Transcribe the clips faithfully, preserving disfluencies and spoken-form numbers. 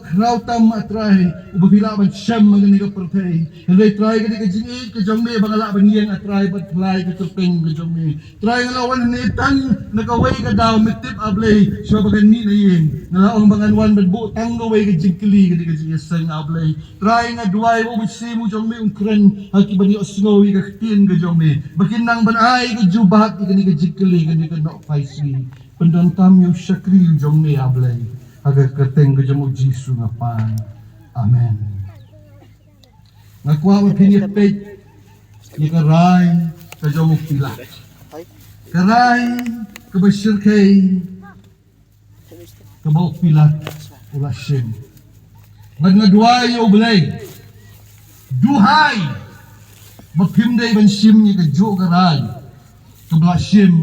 khraw tam, A Trai, uba phi lah ban shem ha kane ka pyrthei. Hynrei Trai, kane ka jingïeit ka jong me ba nga lah ban ïeng, A Trai, bad pynlait ka kyrteng ka jong me. Trai, nga la wan hangne tang na kawei ka daw, me tip, A Blei, shuwa ba ngan mih na ïing. Nga la ong ba ngan wan ban buh tang kawei ka jingkylli, kane ka jingïaseng, A Blei. Trai, nga duwai ba u Mynsiem u jong me un kren ha kiba ïohsngew ïa ka ktien ka jong me, ba kin nang ban ai ka jubab ïa kane ka jingkylli, kane ka nongpynshitom. Pyndonkam ïa u shakri u jong me, A Blei. Ha ka kyrteng ka jong u Jisu nga pan. Amen. Nga kwah ba phin ïa peit ïa ka rai ka jong u Pilat. Ka rai kaba shyrkhei kaba u Pilat u la shim. Bad nga duwai ïa U Blei, duwai ba phim dei ban shim ïa kajuh ka rai kaba la shim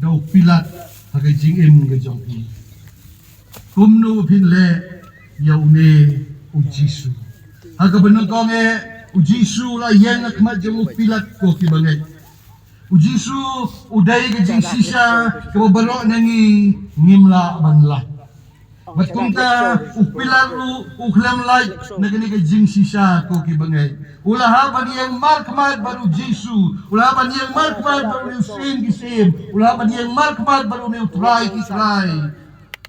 da u Pilat ha ka jingim ka jong phi. Kumno phin leh ïa une u Jisu? Ha kaba nyngkong eh, u Jisu u la ïeng ha khmat jong u Pilat, ko ki bangeit. U Jisu u dei ka jingshisha kaba baroh na ngi ngim lah ban lait. Bad kumta u Pilat ruh u khlem lait na kane ka jingshisha, ko ki bangeit. U la hap ban ïeng markhmat bad u Jisu. U la hap ban ïeng markhmat bad une u Syiem ki syiem. U la hap ban ïeng markhmat bad une u Trai ki trai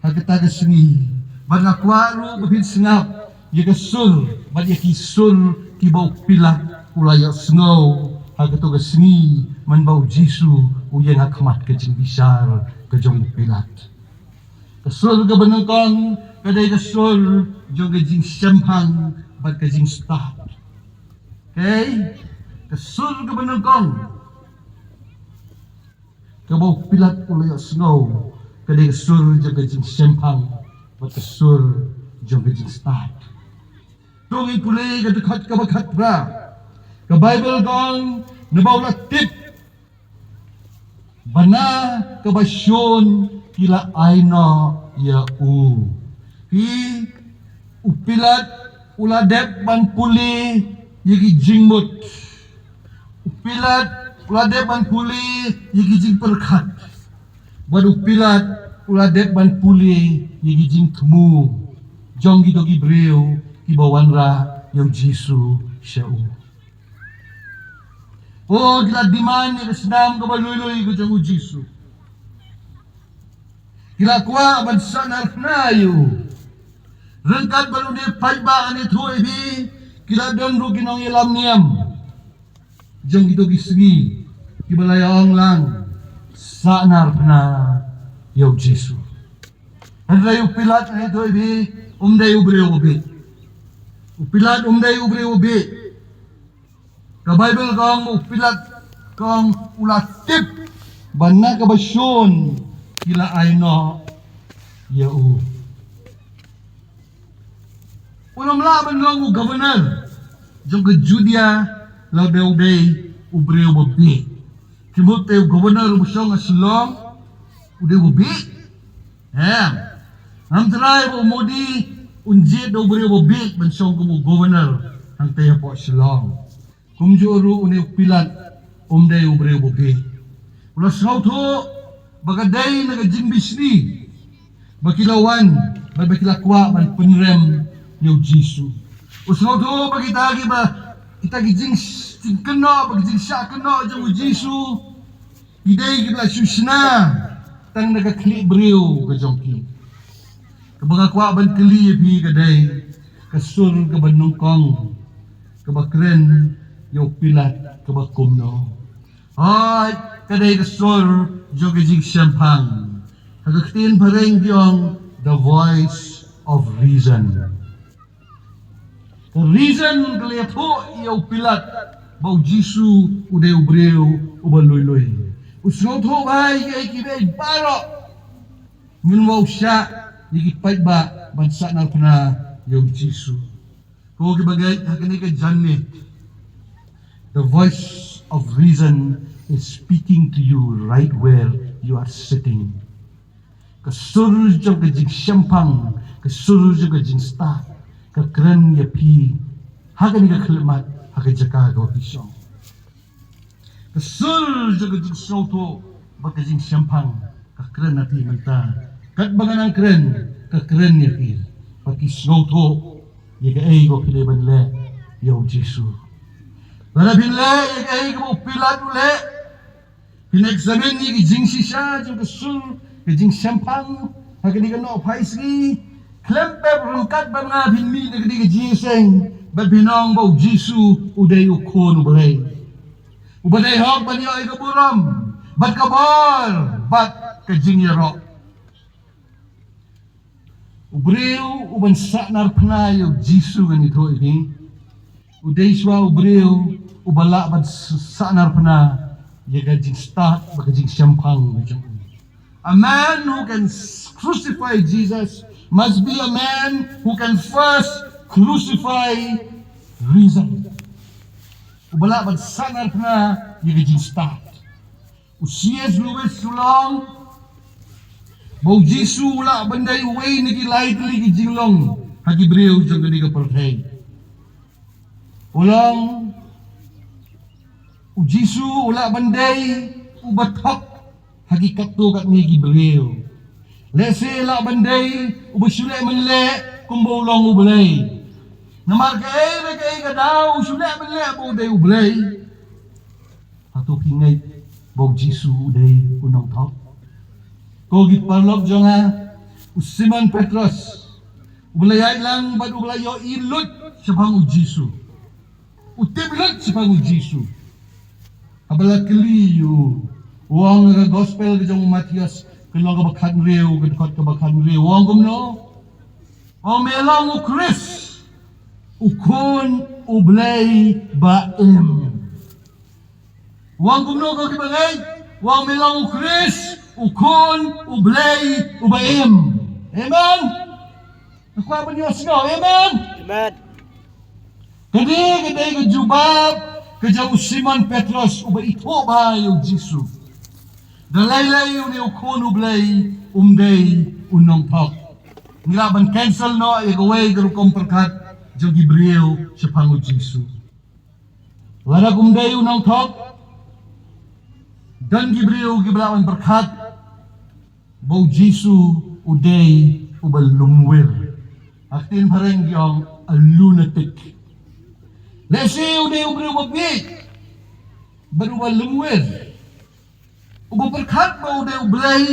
ha kata ka sngi. Bad nga kwah ruh ba phin sngap ïa ka sur bad ïa ki sur kiba u Pilat u la ïohsngew ha kato ka sngi, mynba u Jisu u ïeng ha khmat ka jingbishar ka jong u Pilat. Ka sur kaba nyngkong ka dei ka sur jong ka jingshemphang bad ka jingstad. Okay? Ka sur kaba nyngkong kaba u Pilat u la ïohsngew ka dei ka sur jong ka jingshemphang bad ka sur jong ka jingstad. To ngin pule ka dkhot kaba khatphra. Ka Baibl ka ong, naba u la tip ba na kaba shun ki la ai noh ïa u. Phi, u Pilat u la dep ban pule ïa ki jingmut. U Pilat u la dep ban pule ïa ki jingpyrkhat. Bad u Pilat u la dep ban pule ïa ki jingthmu jong kito ki briew kiba wanrah ïa u Jisu sha u. O, ki la demand ïa ka snam kaba lui lui ka jong u Jisu. Ki la kwah ban sahnarphna ïa u. Ryngkat bad une u paidbah, ngan ïathuh ïa phi, ki la don ruh ki nongïalam niam jong kito ki sngi kiba la ïa ong lang, sahnarphna ïa u Jisu. Hynrei u Pilat, ngan ïathuh ïa phi, um dei u briew babieit. U Pilat um dei u briew babieit. Ka Baibl ka ong, u Pilat ka ong u la tip ba na kaba shun ki la ai noh ïa u. U lam lah ban long u governor jong ka Judea lada u dei u briew babieit. Ki mut te u governor uba shong ha Shillong u dei u babieit. Em. Ngam tharai ba u Modi un jied da u briew babieit ban shong kum u governor hangtei hapoh Shillong. Kumjuh ruh une u Pilat um dei u briew babieit. U la sngewthuh ba ka dei na ka jingbishni ba ki la wan, ba, ba ki la kwah ban pynrem ïa u Jisu. U sngewthuh ba kita kiba, kita ki jing, jingkynnoh, ba ki jingshah kynnoh jong u Jisu, ki dei kiba la shu shna tang da ka khlieh briew ka jong ki. Kaba nga kwah ban kylli ïa phi ka dei, ka sur kaba nyngkong kaba kren ïa u Pilat kaba kumno? Hooid, ka dei ka sur jong ka jingshemphang. Ha ka ktien phareng ki ong, the voice of reason. Ka reason ka la ïathuh ïa u Pilat ba u Jisu u dei u briew uba lui lui. U sngewthuh ba ïa kiei kiei baroh, mynba u shah ïa ki paidbah ban sahnarphna ïa u Jisu. Ko ki bangeit, ha kane ka janmiet, the voice of reason is speaking to you right where you are sitting. Ka sur jong ka jingshemphang, ka sur jong ka jingstad, ka kren ïa phi ha kane ka khyllipmat, ha ka jaka kaba phi shong. Ka sur jong ka jingsngewthuh bad ka jingshemphang ka kren ha phi mynta. Katba nga nang kren, ka kren ïa phi. Ba ki sngewthuh ïa kaei ba phi dei ban leh ïa u Jisu. Lada phi leh ïa kaei kaba u Pilat u leh, phin examine ïa ki jingshisha jong ka sur, ka jingshemphang ha kane ka nohphai sngi. Khlem pep ryngkat bad nga phin mih na kane ka jingïaseng bad phin ong ba u Jisu u dei u Khun u Blei, uba dei hok ban ïoh ïa ka burom bad ka bor bad ka jingïaroh. U briew uban sahnarphna ïa u Jisu, ngan ïathuh ïa phi, u dei shuwa u briew uba lah ban s- sahnarphna ïa ka jingstad bad ka jingshemphang jong u. A man who can s- crucify Jesus must be a man who can first crucify reason. Uba lah ban sahnarphna ïa ka jingstad. U C S Lewis u la ong ba u Jisu u lah ban dei uwei na ki lai tylli ki jinglong ha ki briew jong kane ka pyrthei. U la ong u Jisu u lah ban dei uba thok ha ki katto katne ki briew. Lehse lah ban dei uba shu leh mynleh kumba u long u Blei. Namar kaei re kaei ka daw u shu leh mynleh ba u dei u Blei. Hato phi ngeit ba u Jisu u dei u nongthok? Ko ki paralok jong nga, u Simon Petros uba la ïaid lang bad uba la ïohi lut shaphang u Jisu. U tip lut shaphang u Jisu. Haba la kylli ïa u, u ong ha ka gospel ka jong u Mathaios, ka lynnong kaba khathynriew, ka dkhot kaba khathynriew, u ong kumno? U ong me long u Khrist, u Khun u Blei ba im. U ong kumno ko ki bangeit? U ong me long u Khrist, u Khun u Blei uba im. Amen. Nga kwah ban ïohsngew, amen. Amen. Kane ka dei ka jubab ka jong u Simon Petros uba ithuh bha ïa u Jisu. Da lei lei une u Khun u Blei um dei u nongthok. Ngi lah ban cancel noh ïa kawei ka rukom pyrkhat jong ki briew shaphang u Jisu. Lada um dei u nongthok, don ki briew kiba lah ban pyrkhat ba u Jisu u dei uba lymwir. Ha ka ktien phareng ki ong a lunatic. Lehse u dei u briew uba bieit bad uba lymwir. Uba pyrkhat ba u dei u Blei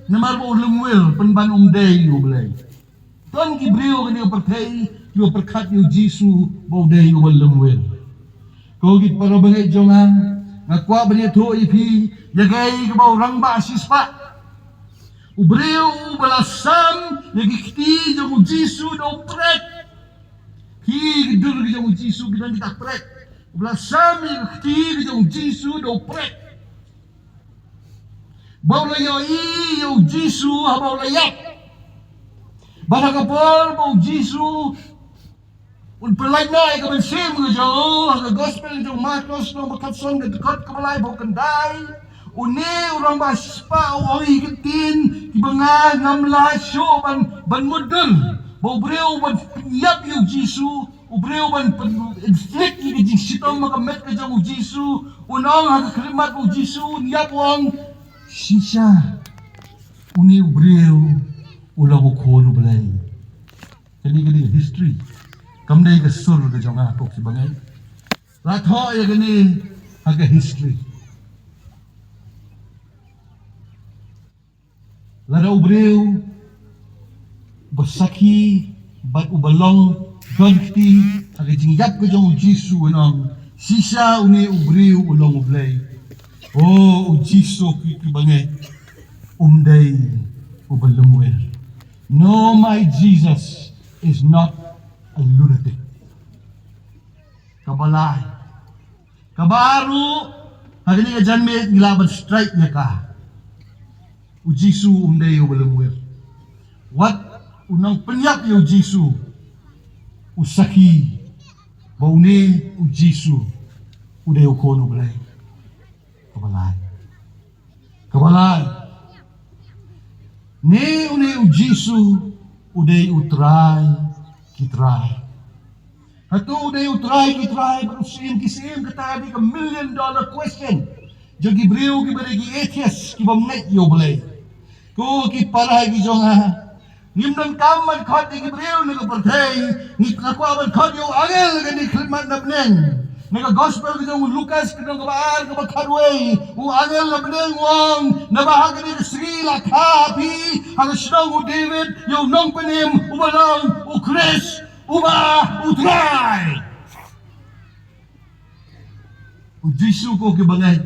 namar ba u lymwir pynban um dei u Blei. Don ki briew ha kane ka pyrthei kiba pyrkhat ïa u Jisu ba u dei uba lymwir. Ko ki para bangeit jong nga, nga kwah ban ïathuh ïa phi ïa kaei kaba u rangbah shispah, u briew uba la sam ïa ki kti jong u Jisu da u prek. Ki dur ki jong u Jisu ki don kita prek. Uba la sam ïa ki kti ki jong u Jisu da u prek. Ba u la ïohi ïa u Jisu haba u la ïap. Bad ha ka por ba u Jisu un pyllait noh ïa ka mynsiem ka jong u, ha ka gospel jong u Markos lynnong ba khatsan ka dkhot kaba laiphew khyndai. Une u rangbah shispah u ong ïa ki ktien kiba nga ngam lah shuh ban, ban mutdur. Ba u briew ban pynïap ïa u Jisu, u briew ban pyn inflict ïa ka jingshitom ha ka met ka jong u Jisu, un ong ha ka khyllipmat u Jisu, un ïap u ong, shisha une u briew u long u Khun u Blei. Kane ka dei ka history. Kam dei ka sur ka jong nga ko ki bangeit. La thoh ïa kane ha ka history. Lada u briew uba sakhi bad uba long don kti ha ka jingïap ka jong u Jisu un ong, shisha une u briew u long u Blei. O u Jisu ki, ki bangeit, um dei uba lymwir. No, my Jesus is not a lunatic. Kaba lai. Kaba ar ruh, ha kane ka janmiet ngi lah ban strike ïa ka. U Jisu um dei uba lymwir. Wat u nongpynïap ïa u Jisu u sakhi ba une u Jisu u dei u Khun u Blei. Kaba lai. Kaba lai. Ne une u Jisu u dei u Trai ki trai? Hato u dei u Trai ki trai bad u Syiem ki syiem? Kata ka dei ka million dollar question jong ki briew kiba dei ki atheist, kiba ngeit ïa u Blei. Ko ki para ki jong nga, Ngim donkam ban khot ïa ki briew na ka pyrthei, ngi kwah ban khot ïa u angel na kane ka khlieh mat na bneng. Na ka gospel ka jong u Lukas ka lynnong kaba ar kaba khatwei, u angel na bneng u ong, naba ha kane ka sngi la kha ha phi ha ka shnong u David ïa u nongpynim uba long u Khrist, uba u Trai. U Jisu, ko kiba ngeit,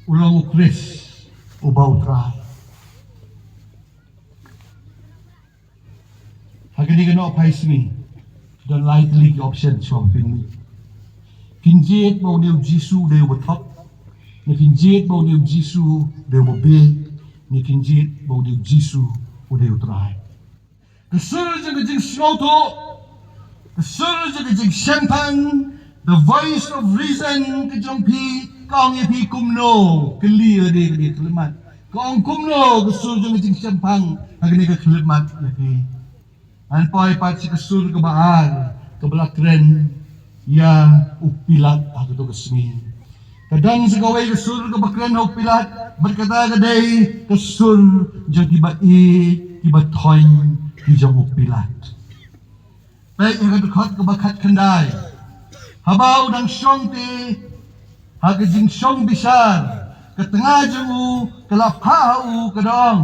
u long u Khrist, uba u Trai. Ha kane ka nohphai sngi don lai tylli ki option shuwa ba phin mih. Phin jied ba une u Jisu u dei uba thok, ne phin jied ba une u Jisu u dei uba bieit, ne phin jied ba une u Jisu u dei u Trai. Ka sur jong ka jingsngewthuh, ka sur jong ka jingshemphang, the voice of reason ka jong phi ka ong ïa phi kumno. Kylli ïa ka dei ka dei ka khlieh mat, ka ong kumno ka sur jong ka jingshemphang ha kane ka khlieh mat ïa phi. Ngan poi pat sha ka sur kaba ar kaba la kren ïa u Pilat ha kato ka sngi. Ka don sa kawei ka sur kaba kren ha u Pilat, bad kata ka dei ka sur jong kiba ïeit kiba thoiñ ki jong u Pilat. Peit ha ka dkhot kaba khatkhyndai. Haba u dang shong te ha ka jingshong bishar, ka tnga jong u ka la phah ha u, ka da ong,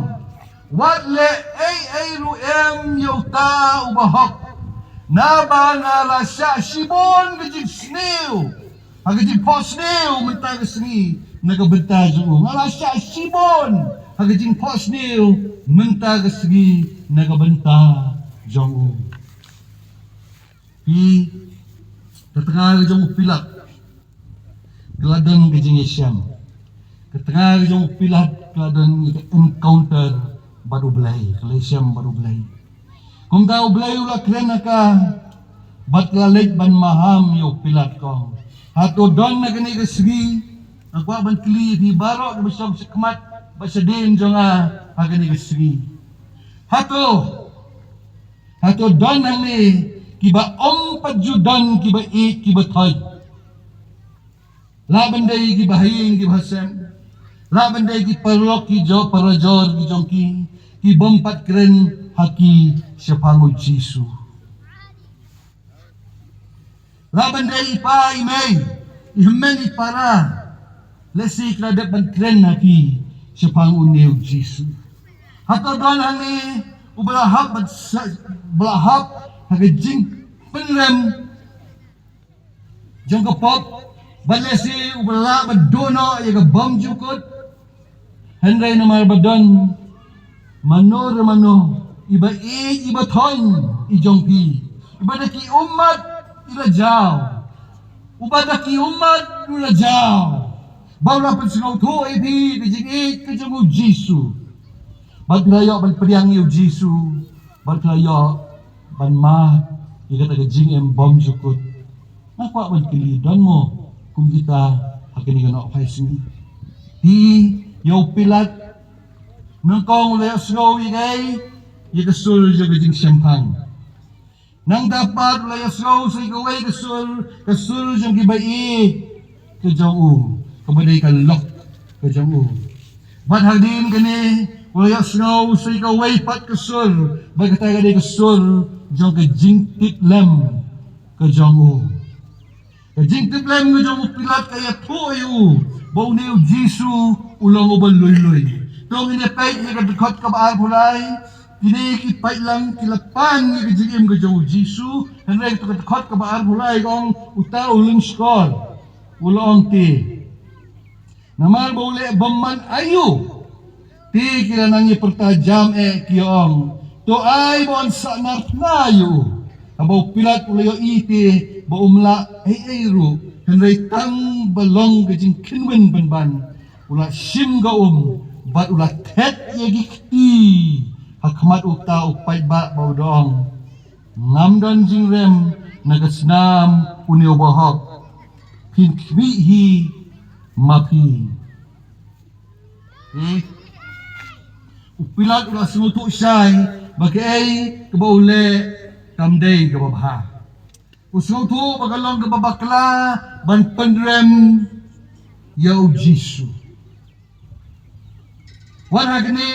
wat leh ei ei ruh em ïa uta uba hok, naba nga la shah shibun ka jingsniew ha ka jingphohsniew mynta ka sngi na ka bynta jong u. Nga la shah shibun ha ka jingphohsniew mynta ka sngi na ka bynta jong u. Phi, ka tnga ka jong u Pilat ka la don ka jingïashem. Ka tnga ka jong u Pilat ka la don ka encounter bad U Blei, ka la ïashem bad U Blei. Kumta U Blei u la kren ha ka bad ka la leit ban maham ïa u Pilat, ka ong, hato don ha kane ka sngi, nga kwah ban kylli ïa phi baroh kiba shong shakhmat bad shadien jong nga ha kane ka sngi, hato hato don hangne kiba ym pat ju don kiba ïeit kiba thoiñ? Lah ban dei kiba ha ïing kiba ha sem, lah ban dei ki paralok ki jor, parajor ki jong ki, ki bym pat kren ha ki shaphang u Jisu. Lah ban dei i pa i mei, i hynmen i para, lehse ki la dep ban kren ha ki shaphang une u Jisu. Hato don hangne uba la hap ban sa-, uba la hap ha ka jingpynrem jong ka pop, bad lehse uba la lah ban duh noh ïa ka bymjukut? Hynrei namar ba don mano re mano iba ïeit iba thoiñ i jong phi, iba da ki ummat i la jaw, uba da ki ummat u la jaw, ba u la pynsngewthuh ïa phi ka jingïeit ka jong u Jisu, bad phi la ïoh ban pdiang ïa u Jisu, bad phi la ïoh ban mad ïa kata ka jingim bymjukut. Nga kwah ban kylli, don mo kum kita ha kane ka nohphai sngi? Te ïa u Pilat, nyngkong u la ïohsngew ïa kaei? Ïa ka sur jong ka jingshemphang. Nangta pat u la ïohsngew sa ïa kawei ka sur, ka sur jong kiba ïeit ka jong u, kaba dei ka lok ka jong u. Bad hadien kane u la ïohsngew sa ïa kawei pat ka sur, bad kata ka dei ka sur jong ka jingtiplem ka jong u. Ka jingtiplem ka jong u Pilat ka ïathuh ïa u ba une u Jisu u long uba lui lui. To ngin ïa peit ïa ka dkhot kaba arphew lai. Kine ki paidlang ki la pan ïa ka jingim ka jong u Jisu. Hynrei ka dkhot kaba arphew lai ka ong, uta u lyngskor u la ong te, namar ba u leh bymman aïu? Te ki la nang ïa pyrta jam eh, ki ong, to ai ba yn sahnarphna ïa u. Haba u Pilat u la ïohi te ba um lah ei ei ruh, hynrei tang ba long ka jingkhynwin pynban, u la shim ka um bad u la thet ïa ki kti ha khmat uta u paidbah, bad u da ong, ngam don jingrem na ka snam une uba hok, phin khmih hi ma phi. Hmm? U Pilat u la sngewthuh shai ba kaei kaba u leh kam dei kaba bha. U sngewthuh ba ka long kaba bakla ban pynrem ïa u Jisu. Wat ha kane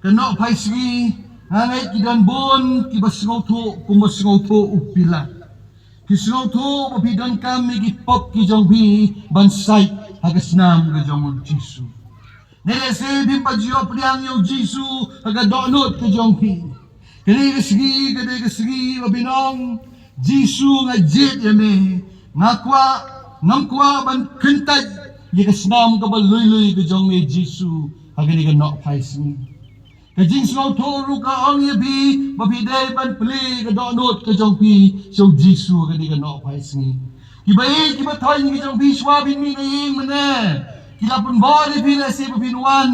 Ka nohphai sngi, nga ngeit ki don bun kiba sngewthuh kumba sngewthuh u Pilat. Ki sngewthuh ba phi donkam ïa ki pop ki jong phi ban sait ha ka snam ka jong u Jisu. Ne lehse phim pat ju ïoh pdiang ïa u Jisu ha ka dohnud ka jong phi. Kane ka sngi ka dei ka sngi ba phin ong, Jisu, nga jied ïa me. Nga kwah, ngam kwah ban kyntait ïa ka snam kaba lui lui ka jong me Jisu ha kane ka nohphai sngi. Ka jingsngewthuh ruh ka ong ïa phi ba phi dei ban plie ka dohnud ka jong phi sha u Jisu ha kane ka nohphai sngi. Kiba ïeit kiba thoiñ ki jong phi, shuwa phin mih na ïing mynne, ki la pynbor ïa phi lehse ba phin wan,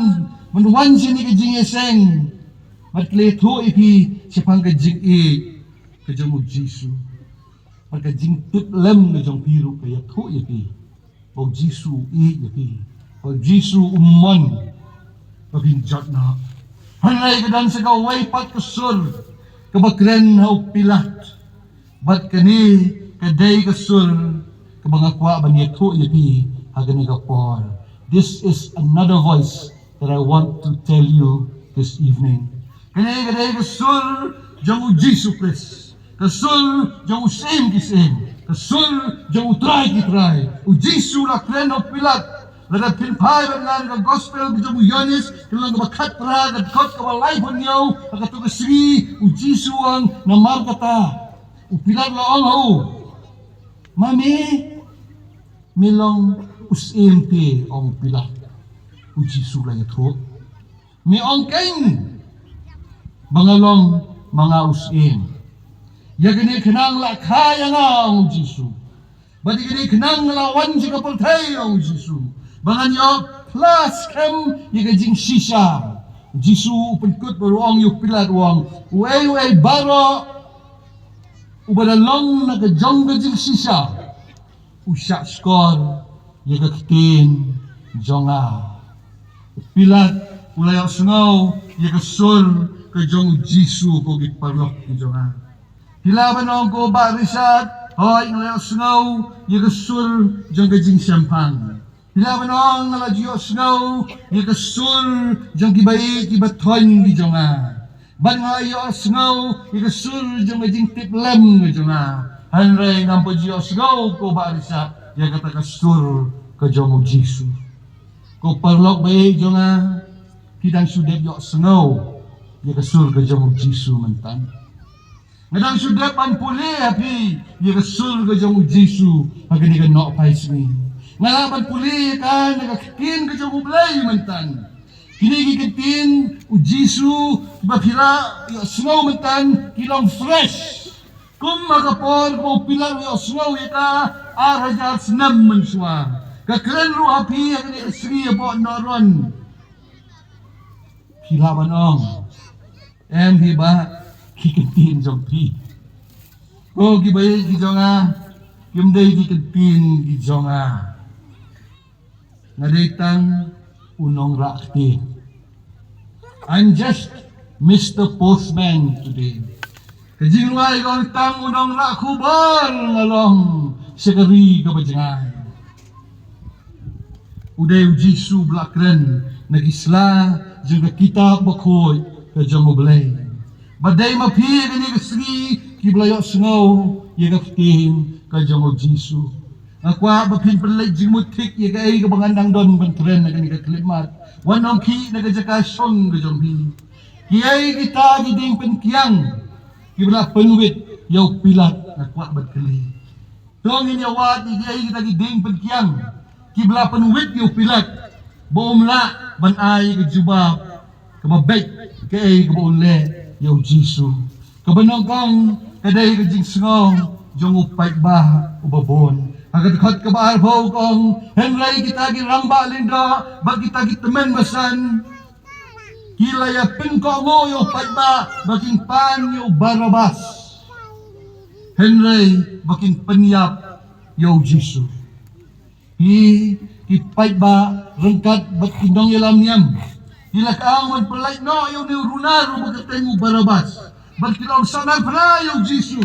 ban wan sha kane ka jingïaseng. Bad ki la ïathuh ïa phi shaphang ka jingïeit ka jong u Jisu. Bad ka jingtip lem ka jong phi ruh ka ïathuh ïa phi ba u Jisu u ïeit ïa phi, ba u Jisu um mon ba phin jot noh. Hynrei ka don sa kawei pat ka sur kaba kren ha u Pilat. Bad kane ka dei ka sur kaba nga kwah ban ïathuh ïa phi ha kane ka por. This is another voice that I want to tell you this evening. Kane ka dei ka sur jong u Jisu Khrist. Ka sur jong u Syiem ki syiem. Ka sur jong u Trai ki trai. U Jisu la kren ha u Pilat. Lada phin phai bad nga na ka gospel ka jong u Ïoannis, ka lynnong kaba khatphra, ka dkhot kaba laiphew hynñiew, ha kato ka sngi u Jisu u ong, namar kata u Pilat la ong ha u, ma me, me long u syiem te, ong u Pilat. U Jisu la ïathuh, me ong keiñ ba nga long ma nga u syiem. Ïa kane khnang la kha ïa nga, ong u Jisu. Bad ïa kane khnang la wan sha ka pyrthei, ong u Jisu, ba ngan ïoh phla skhem ïa ka jingshisha. U Jisu u pynkut bad u ong ïa u Pilat, u ong, uei uei baroh uba da long na ka jong ka jingshisha, u shah shkor ïa ka ktien jong nga. U Pilat u la ïohsngew ïa ka sur ka jong u Jisu, ko ki paralok ki jong nga. Phi lah ban ong, ko Bah Richard, hooid nga la ïohsngew ïa ka sur jong ka jingshemphang. Phi lah ban ong, nga la ju ïohsngew ïa ka sur jong kiba ïeit kiba thoiñ ki jong nga. Bad nga ïohsngew ïa ka sur jong ka jingtip lem ka jong nga. Hynrei ngam pat ju ïohsngew, ko Bah Richard, ïa kata ka sur ka jong u Jisu. Ko paralok ba ïeit jong nga, phi dang shu dep ïohsngew ïa ka sur ka jong u Jisu mynta. Nga dang shu dep ban pule ha phi ïa ka sur ka jong u Jisu ha kane ka nohphai sngi. Nga lah ban pule ïa ka na ka ktien ka jong u Blei mynta. Kine ki ktien u Jisu ba phi la ïohsngew mynta ki long fresh. Kum ha ka por kaba u Pilat u ïohsngew ïa ka ar hajar snem mynshuwa. Ka kren ruh ha phi ha kane ka sngi hapoh Naroin. Phi lah ban ong, em hi Bah, ki ktien jong phi. Ko kiba ïeit ki jong nga, kim dei ki ktien ki jong nga. Nga dei tang u nongrah ktien. I'm just Mister Postman today. Ka jingrwai ka ong, tang u nongrah khubor nga long sha ka ri kaba jngai. U dei u Jisu ba la kren na ki sla jong ka kitab bakhuid ka jong u Blei. Ba dei ma phi ha kane ka sngi kiba la ïohsngew ïa ka ktien ka jong u Jisu. Nga kwah ba phin pynleit jingmut thik ïa kaei kaba ngan dang don ban kren ha kane ka khyllipmat. Wat nym khih na ka jaka shong ka jong phi. Kiei kita ki dieng pynkiang kiba la pynwit ïa u Pilat, nga kwah ban kylli. To ngin ïa wad ïa kiei kita ki dieng pynkiang kiba la pynwit ïa u Pilat ba um lah ban ai ka jubab kaba beit kaei kaba un leh ïa u Jisu. Kaba nyngkong ka dei ka jingsngew jong u paidbah uba bun. Ha ka dkhot kaba arphew ka ong, hynrei kita ki rangbah lyngdoh bad kita ki tymmen basan ki la ïa pynkohnguh ïa u paidbah ba kin pan ïa u Barabas, hynrei ba kin pynïap ïa u Jisu. Phi, ki paidbah ryngkat bad ki nongïalam niam, ki la kang ban pynlait noh ïa une u runar uba kyrteng u Barabas, bad ki la ong, sah narphna ïa u Jisu.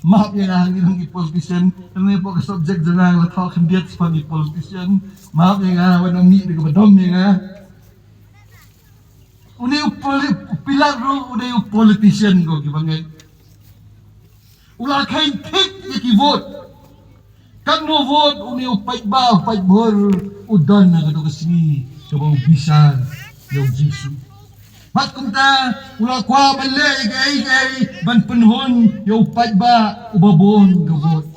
Map ïa nga, ngi long ki politician, kane hapoh ka subject jong nga la thoh khyndiat shaphang ki politician. Map ïa nga, wat nym mih da kaba dom ïa nga. Une u poli-, u Pilat ruh une u politician ko ki bangeit. U la kheiñ thik ïa ki vote. Katno vote une u paidbah, u paidbah u don ha kato ka sngi kaba u bishar ïa u Jisu. Bad kumta u la kwah ban leh ïa kaei kaei ban pynhun ïa u paidbah uba bun ka vote.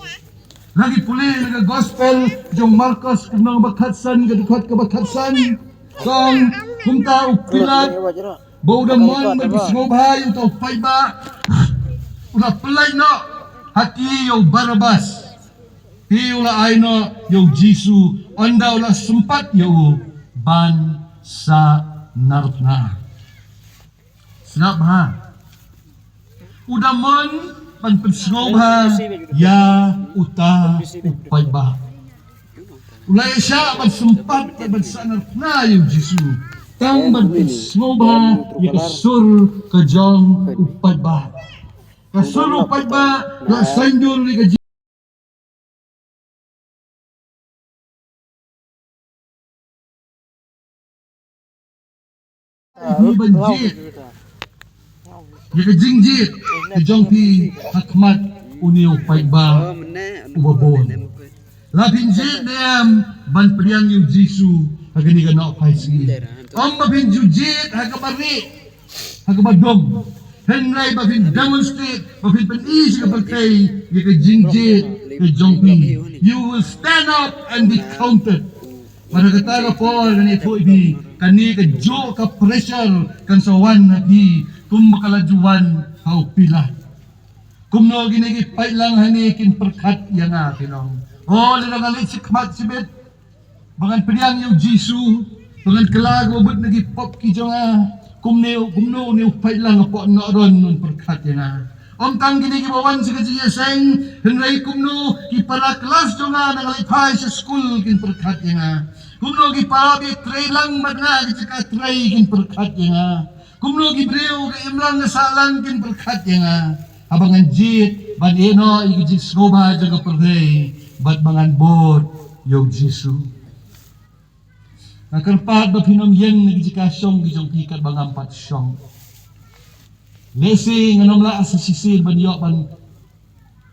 Lada ngi pule na ka gospel jong Markos, ka lynnong ba khatsan, ka dkhot kaba khatsan. Tang kumta u Pilat, ba u da mon ban pynsngewbha ïa uta u paidbah, u la pyllait noh ha kti ïa u Barabbas. Te u la ai noh ïa u Jisu, ynda u la sympat ïa u ban sahnarphna. Sngap bha. U da mon ban pynsngewbha ïa uta u paidbah. U la ïaishah ban sympat, ban sahnarphna ïa u Jisu. Tang ban pynsngewbha ïa ka sur ka jong u paidbah. Ka sur u paidbah la saiñdur ïa ka phi ban jied ïa ka jingjied ka jong phi ha khmat une u paidbah uba bun. La phin jied ne em ban pdiang ïa u Jisu ha kane ka nohphai sngi? Ym ba phin ju jied ha kaba rieh, ha kaba dum. Hynrei ba phin demonstrate, ba phin pyni sha ka pyrthei ïa ka jingjied ka jong phi. You will stand up and be counted. Bad ha kata ka por ngan ïathuh ïa phi, kane kajuh ka pressure kan sa wan ha phi kumba ka la ju wan ha u Pilat. Kumno kine ki paidlang hangne kin pyrkhat ïa nga, phi ong? O, lada nga leit shakhmat shibit, ba ngan pdiang ïa u Jisu, ba ngan kylla kaba bud na ki pop ki jong nga, kumne, kumno une u paidlang hapoh Nahdon un pyrkhat ïa nga? Ym tang kine kiba wan sha ka jingïaseng, hynrei kumno ki para klas jong nga na ka leit phai sha skul kin pyrkhat ïa nga? Kumno ki para ba trei lang bad nga ha ka jaka trei kin pyrkhat ïa nga? Kumno ki briew ka imlang ka sahlang kin pyrkhat ïa nga haba ngan jied ban ïehnoh ïa ka jingsngewbha jong ka pyrthei bad ba ngan bud ïa u Jisu? Nga kyrpad ba phin ym ïeng na ka jaka shong ka jong phi katba ngam pat shong. Lehse ngan ym lah sa shisien ban ïoh ban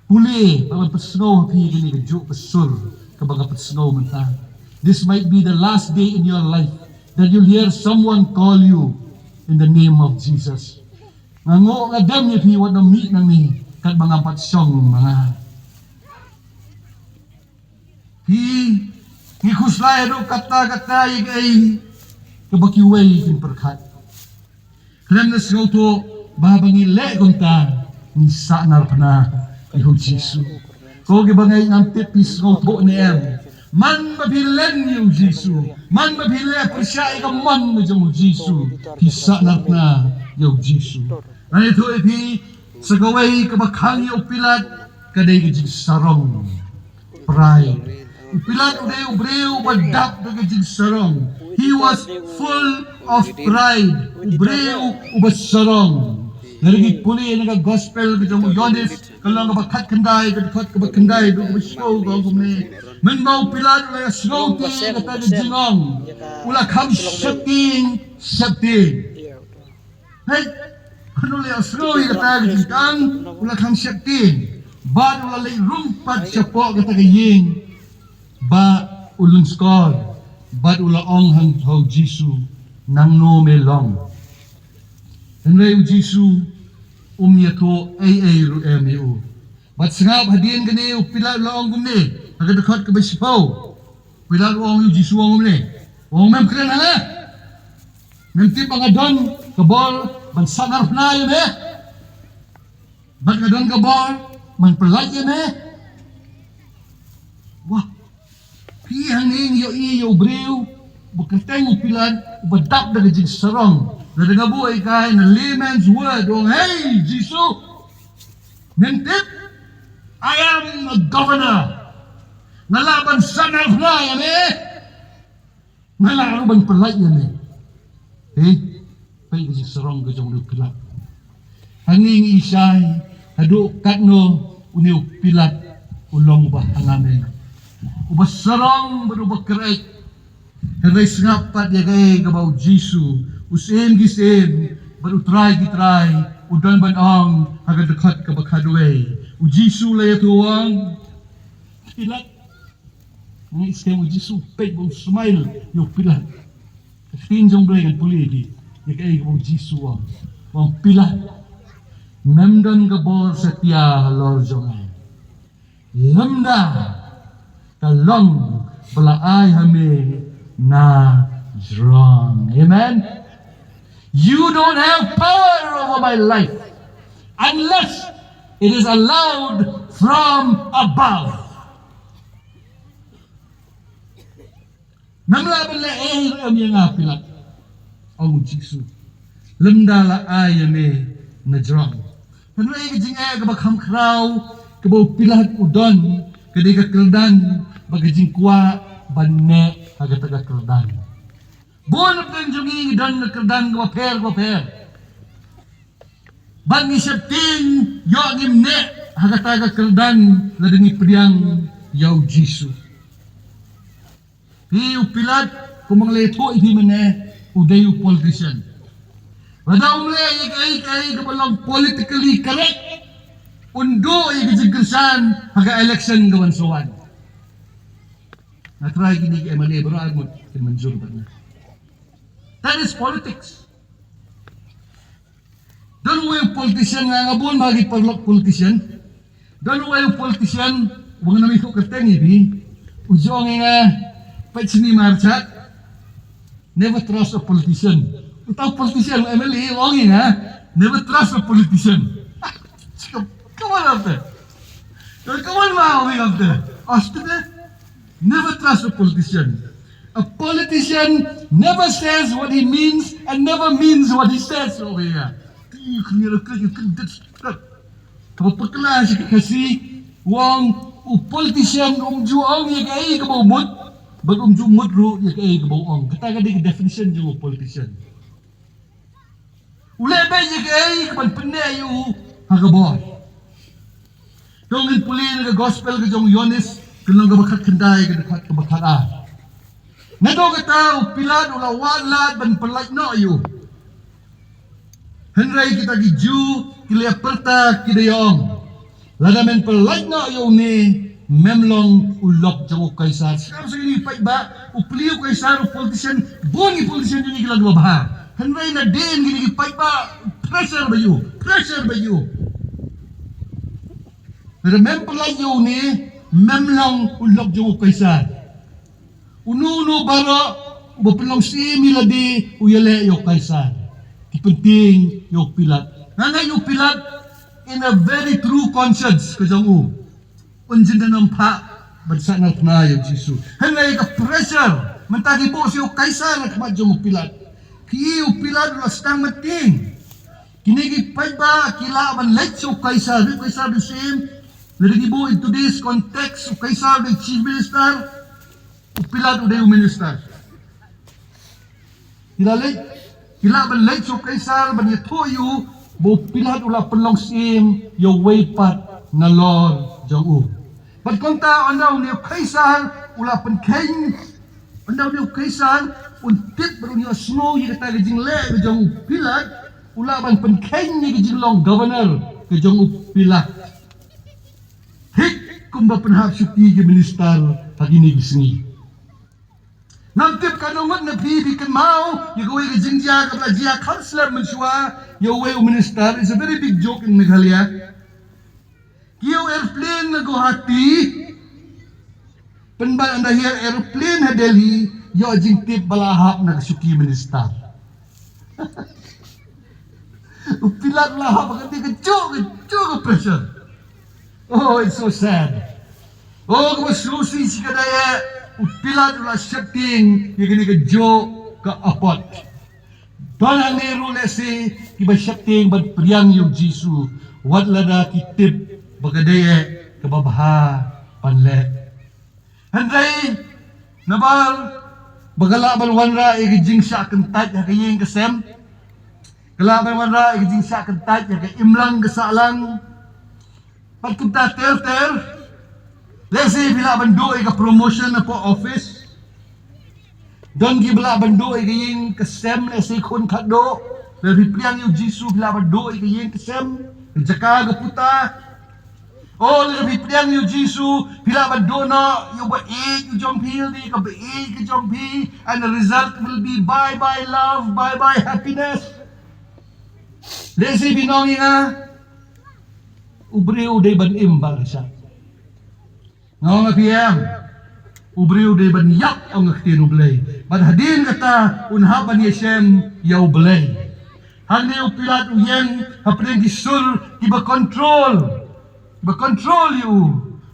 pule, ba ngan pynsngew ha phi kane kajuh ka sur kaba nga pynsngew mynta. This might be the last day in your life that you'll hear someone call you in the name of Jesus. Nga nguh nga dem ïa phi, wat nym mih nangne katba ngam pat shong ma nga. Phi, ngi khuslai haduh katta katta ïa kaei kaba kiwei kin pyrkhat. Khlem da sngewthuh ba haba ngi leh kumta, ngi sahnarphna ïa u Jisu. Ko ki bangeit, ngam tip phi sngewthuh ne em. Man ba phi len ïa u Jisu, man ba phi leh pyrshah ïa ka mon ka jong u Jisu, phi sahnarphna ïa u Jisu. Ngan ïathuh ïa phi, sa kawei kaba khang ïa u Pilat ka dei ka jingsarong. Pride. U Pilat u dei u briew uba dap da ka jingsarong. He was full of pride. U briew uba sarong. Lada ngi pule na ka gospel ka jong u Ïoannis, ka lynnong kaba khatkhyndai, ka dkhot kaba khyndai haduh kaba shiphew, ka ong kumne: Mynba u Pilat u la ïohsngew te kata ka jingong, u la kham sheptieng sheptieng. Hei, hynrei u la ïohsngew ïa kata ka jingong, u la kham sheptieng, bad u la leit rung pat shapoh kata ka ïing ba u lyngskor, bad u la ong ha u Jisu: Nangno me long? Hynrei u Jisu um ïathuh ei ei ruh em ïa u. Bad sngap, hadien kane u Pilat u la ong kumne, ha ka dkhot kaba shiphew. Pilat u ong ïa u Jisu, u ong kumne, u ong: Mem kren ha nga? Mem tip ba nga don ka bor ban sahnarphna ïa me? Bad nga don ka bor ban pyllait ïa me? Wah, phi, hangne ngi ïohi ïa u briew ba kyrteng u Pilat, uba dap da ka jingsarong. Lada nga buh ïa ka in a layman's word, u ong: Hei Jisu, mem tip, I am a governor. Nga lah ban sahnarphna ïa me. Nga lah ruh ban pyllait ïa me. Hei, peit ka jingsarong ka jong u Pilat. Hangne ngi ïohi haduh katno une u Pilat u long uba hangam eh, uba sarong bad uba kyrhai. Hynrei sngap pat ïa kaei kaba u Jisu U syiem ki syiem bad u trai ki trai, u don ban ong ha ka dkhot kaba khatwei, u Jisu u la ïathuh u ong, Pilat. Ngi skhem u Jisu, peit ba u smile ïa u Pilat. Ka ktien jong u Blei ngan pule ïa phi ïa kaei kaba u Jisu u ong. U ong, Pilat, mem don ka bor satia halor jong nga, lymda ka long ba la ai ha me na jrong. Amen. You don't have power over my life unless it is allowed from above. Mem lah ban leh ei ruh em ïa nga, Pilat, ong u Jisu, lymda la ai ïa me na jrong. Hynrei ka jingeh kaba kham khraw kaba u Pilat u don ka dei ka kyrdan bad ka jingkwah ban neh ha kata ka kyrdan. Bun na pdeng jong ngi ngi don ka kyrdan kaba pher kaba pher, bad ngi sheptieng ïoh ngim neh ha kata ka kyrdan lada ngi pdiang ïa u Jisu. Phi, u Pilat, kumba nga la ïathuh ïa phi mynne, u dei u politician. Lada um leh ïa kaei kaei kaba long politically correct, un duh ïa ka jingkyrshan ha ka election ka wan sa wan. Nga trai kine ki M L A baroh ar ngut kin mynjur bad nga. That is politics. Don uwei u politician, nga nga bun bha ki paralok politician. Don uwei u politician, uba ngan ym ïathuh kyrteng ïa phi, u ong ïa nga, peit shane Marchak, never trust a politician. Uta u politician, u M L A, u ong ïa nga, never trust a politician. Come on, after. Come on, ma, ong ïa nga, after. Never trust a politician. A politician never says what he means and never means what he says, ong ïa nga. Ti khmir ke ke dit. Kaba pyrkhat sha ka Khasi, u ong, u politician um ju ong ïa kaei kaba u mut, bad um ju mut ruh ïa kaei kaba u ong. Kata ka dei ka definition jong u politician. U leh beit ïa kaei kaban pynneh ïa u ha ka bor. To ngin pule na ka gospel ka jong u Ïoannis, ka lynnong kaba khatkhyndai, ka dkhot kaba khatar. Naduh kata u Pilat u la wad lad ban pyllait noh ïa u. Hynrei kita ki Jiw ki la ïapyrta, ki da ïa ong, lada men pyllait noh ïa une, mem long u lok jong u Kaisar. Sngap sngap ïa kine ki paidbah, u plie u Kaisar, u politician, bun ki politician jong ngi ki long kiba bha. Hynrei nadien kine ki paidbah pressure bha ïa u, pressure bha ïa u. Lada mem pyllait ïa une, mem long u lok jong u Kaisar. Uno uno baroh uba pynlong syiem ïa lade u ïaleh ïa u Kaisar. Ki pyntieng ïa u Pilat. Nga ngeit ïa u Pilat, in a very true conscience ka jong u, un jin da nym phah ban sahnarphna ïa u Jisu. Hynrei ka pressure, mynta ki buh sha u Kaisar ha khmat jong u Pilat. Ki, u Pilat u la sdang myntieng. Kine ki paidbah ki lah ban leit sha u Kaisar, u Kaisar u dei u syiem. Lada ki buh in today's context, u Kaisar u dei chief minister, u Pilat u dei u minister. Ki la leit, ki lah ban leit sha u Kaisar ban ïathuh ïa u ba u Pilat u la pynlong syiem ïa uwei pat nalor jong u. Bad kumta ynda une u Kaisar u la pynkheiñ, ynda une u Kaisar un tip bad un ïohsngew ïa kata ka jingleh ka jong u Pilat, u lah ban pynkheiñ ïa ka jinglong governor ka jong u Pilat. Thik kumba pynhap shuki ki minister ha kine ki sngi. Ngam tip katno ngut na phi phi kynmaw ïa kawei ka jingjia kaba la jia kham slem mynshuwa ïa uwei u minister. It's a very big joke in Meghalaya. Ki ïoh aeroplane na Guwahati, pynban ynda hiar aeroplane ha Delhi, ïoh jingtip ba la hap na ka shuki minister. U Pilat la hap ka dei ka jok, ka jok ka pressure. Oh, it's so sad. Oh, kaba sngewsih shi ka dei eh, u Pilat u la sheptieng ïa kane ka jok ka apot. Don hangne ruh lehse kiba sheptieng ban pdiang ïa u Jisu, wat lada ki tip ba ka dei eh kaba bha ban leh. Hynrei nabar ba ka lah ban wanrah ïa ka jingshah kyntait ha ka ïing ka sem, ka lah ban wanrah ïa ka jingshah kyntait ha ka imlang ka sahlang. Bad kumta ter ter, lehse phi lah ban duh ïa ka promotion hapoh office. Don kiba lah ban duh ïa ka ïing ka sem, lehse khun khatduh. Lada phi pdiang ïa u Jisu phi lah ban duh ïa ka ïing ka sem, ka jaka ka puta. O, lada phi pdiang ïa u Jisu phi lah ban duh noh ïa u ba ïeit u jong phi, ïa ka ba ïeit ka jong phi, and the result will be bye bye love, bye bye happiness. Lehse phi ong ïa nga, u briew dei ban im ba ka shah. Nga ong ïa phi em, u briew dei ban ïap, ong ka ktien U Blei. Bad hadien kata un hap ban ïashem ïa U Blei. Hangne u Pilat u ïeng hapdeng ki sur kiba control, kiba control ïa u.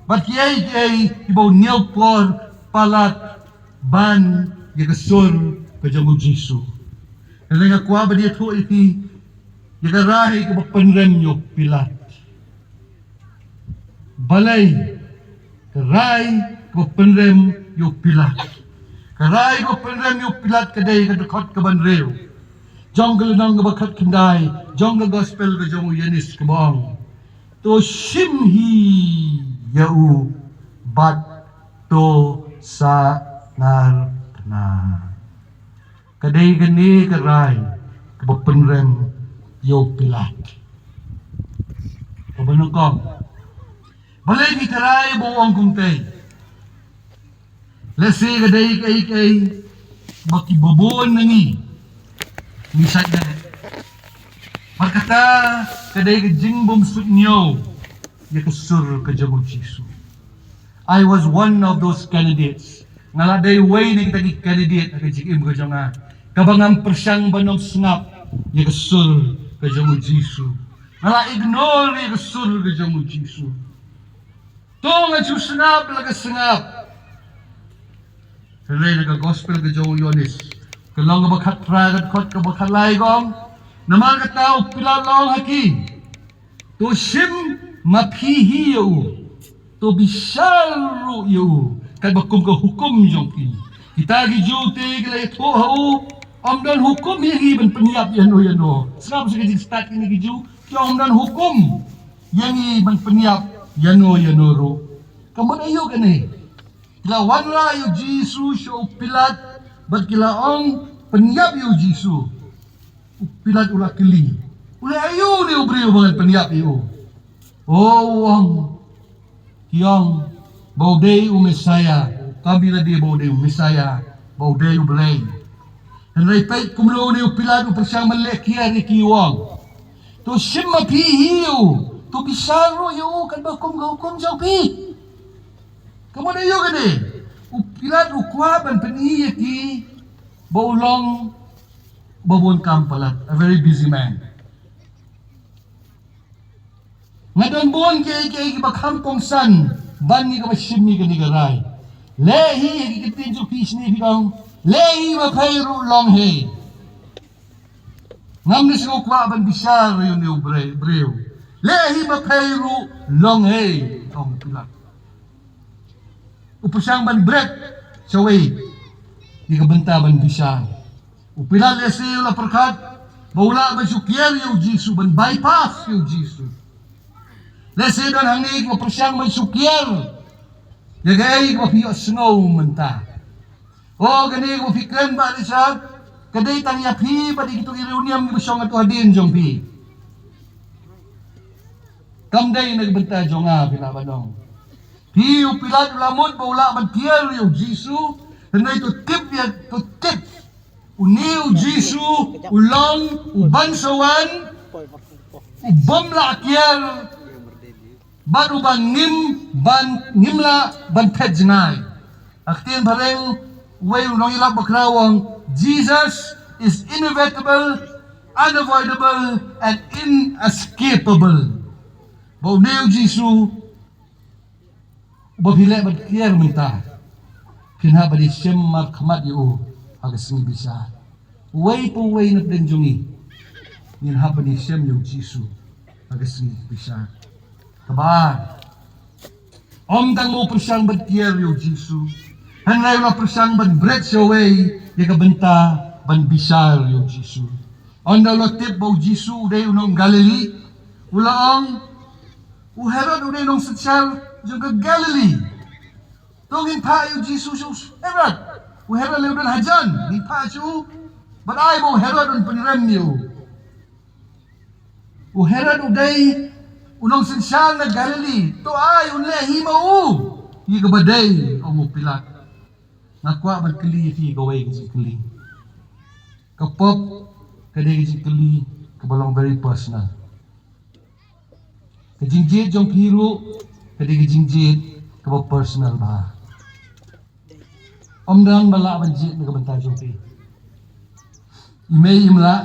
Bad kiei kiei kiba u ñiew por palat ban ïa ka sur ka jong u Jisu. Hynrei nga kwah ban ïathuh ïa phi ïa ka rai kaba pynrem ïa u Pilat. Balei ka rai kaba pynrem ïa u Pilat? Ka rai kaba pynrem ïa u Pilat ka dei ka dkhot kaba hynriew jong ka lynnong kaba khatkhyndai jong ka gospel ka jong u Ïoannis kaba ong, to shim hi ïa u bad to sahnarphna. Ka dei kane ka rai kaba pynrem ïa u Pilat. Kaba nyngkong, balei phi tharai ba u ong kumtei? Lehse ka dei kaei kaei ba kiba bun na ngi ngi shait leh. Bad kata ka dei ka jingbymsuidñiew ïa ka sur ka jong u Jisu. I was one of those candidates. Nga la dei uwei na kita ki candidate ha ka jingim ka jong nga, kaba ngam pyrshang ban ym sngap ïa ka sur ka jong u Jisu. Nga la ignore ïa ka sur ka jong u Jisu. To nga shu sngap la ka sngap. Hynrei na ka gospel ka jong u Ïoannis, ka lynnong kaba khatphra, ka dkhot kaba khatlai ka ong, namar kata u Pilat u la ong ha ki, to shim ma phi hi ïa u, to bishar ruh ïa u katba kum ka hukum jong phi. Kita ki Jiw te ki la ïathuh ha u, ym don hukum ïa ngi ban pynïap ïano ïano. Sngap sa ka jingstad kine ki Jiw, ki ong ym don hukum ïa ngi ban pynïap ïano ïano ruh. Ka mut aïu kane? Ki la wanrah ïa u Jisu sha u Pilat bad ki la ong, pynïap ïa u Jisu. U Pilat u la kylli, u la ong, aïu une u briew ba ngan pynïap ïa u? O, u ong, ki ong ba u dei u Messaïah. Kam ïa lade ba u dei u Messaïah, ba u dei U Blei. Hynrei peit kumno une u Pilat u pyrshang ban leh kiar ïa ki, u ong, to shim ma phi hi ïa u, to bishar ruh ïa u katba kum ka hukum jong phi. Ka mut aïu kane? U Pilat u kwah ban pyni ïa ki ba u long uba bun kam palat, a very busy man. Nga don bun kiei kiei kiba kham kongsan ban ïa kaba shim ïa kane ka rai. Leh hi, ha ki ktien jong phi shane phi ong, leh hi ma phi ruh, long hi. Ngam da sngew kwah ban bishar ïa une u briew. Leh hi ma phi ruh, long hi, ong u Pilat. U pyrshang ban bret shawei ïa ka bynta ban bishar. U Pilat lehse u la pyrkhat ba u lah ban shu kiar ïa u Jisu, ban bypass ïa u Jisu. Lehse don hangne kiba pyrshang ban shu kiar ïa kaei kaba phi ïohsngew mynta. O, kane kaba phi kren Bah Richard, ka dei tang ïa phi bad ïa kito ki riewniam kiba shong hato hadien jong phi. Kam dei na ka bynta jong nga, phi lah ban ong. Phi, u Pilat u la mut ba u lah ban kiar ïa u Jisu, hynrei to tip ïa, to tip, une u Jisu u long u ban sa wan, u bym lah kiar, bad uba ngim ban, ngim lah ban phet jngai. Ha ka ktien phareng, uwei u nongïalap bakhraw u ong, Jesus is inevitable, unavoidable, and inescapable. Ba une u Jisu uba phi leh ban kiar mynta, phin hap ban ïashem markhmat ïa u ha ka sngi bishar. Uwei pa uwei na pdeng jong ngi, ngin hap ban ïashem ïa u Jisu ha ka sngi bishar. Kaba ar, ym tang ba u pyrshang ban kiar ïa u Jisu, hynrei u la pyrshang ban bret shawei ïa ka bynta ban bishar ïa u Jisu. Ynda u la tip ba u Jisu u dei u nong Galili, u la ong, u Herod u dei u nongsynshar jong ka Galili. To ngin phah ïa u Jisu sha u Herod. U Herod leh u don hajan, ngi phah shuh. Bad ai ba u Herod un pynrem ïa u. U Herod u dei u nongsynshar na Galili. To ai un leh hi ma u ïa kaba dei, ong u Pilat. Nga kwah ban kylli ïa phi kawei ka jingkylli. Ka pop ka dei ka jingkylli kaba long very personal. Ka jingjied jong phi ruh ka dei ka jingjied kaba personal bha. Ym don ba lah ban jied na ka bynta jong phi. I mei im lah,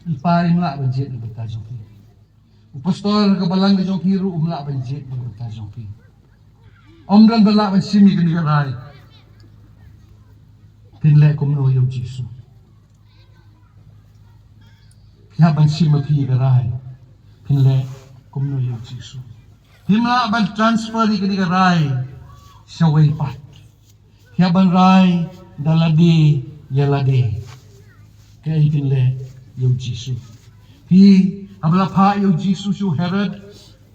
i pa im lah ban jied na ka bynta jong phi. U pastor ka balang ka jong phi ruh um lah ban jied na ka bynta jong phi. Ym don ba lah ban shim ïa kane ka rai. Phin leh kumno ïa u Jisu? Phi hap ban shim ma phi ïa ka rai. Phin leh kumno ïa u Jisu? Phim lah ban transfer ïa kane ka rai sha wei pat. Phi hap ban rai da lade ïa lade. Kaei phin leh ïa u Jisu? Phi haba la phah ïa u Jisu sha u Herod,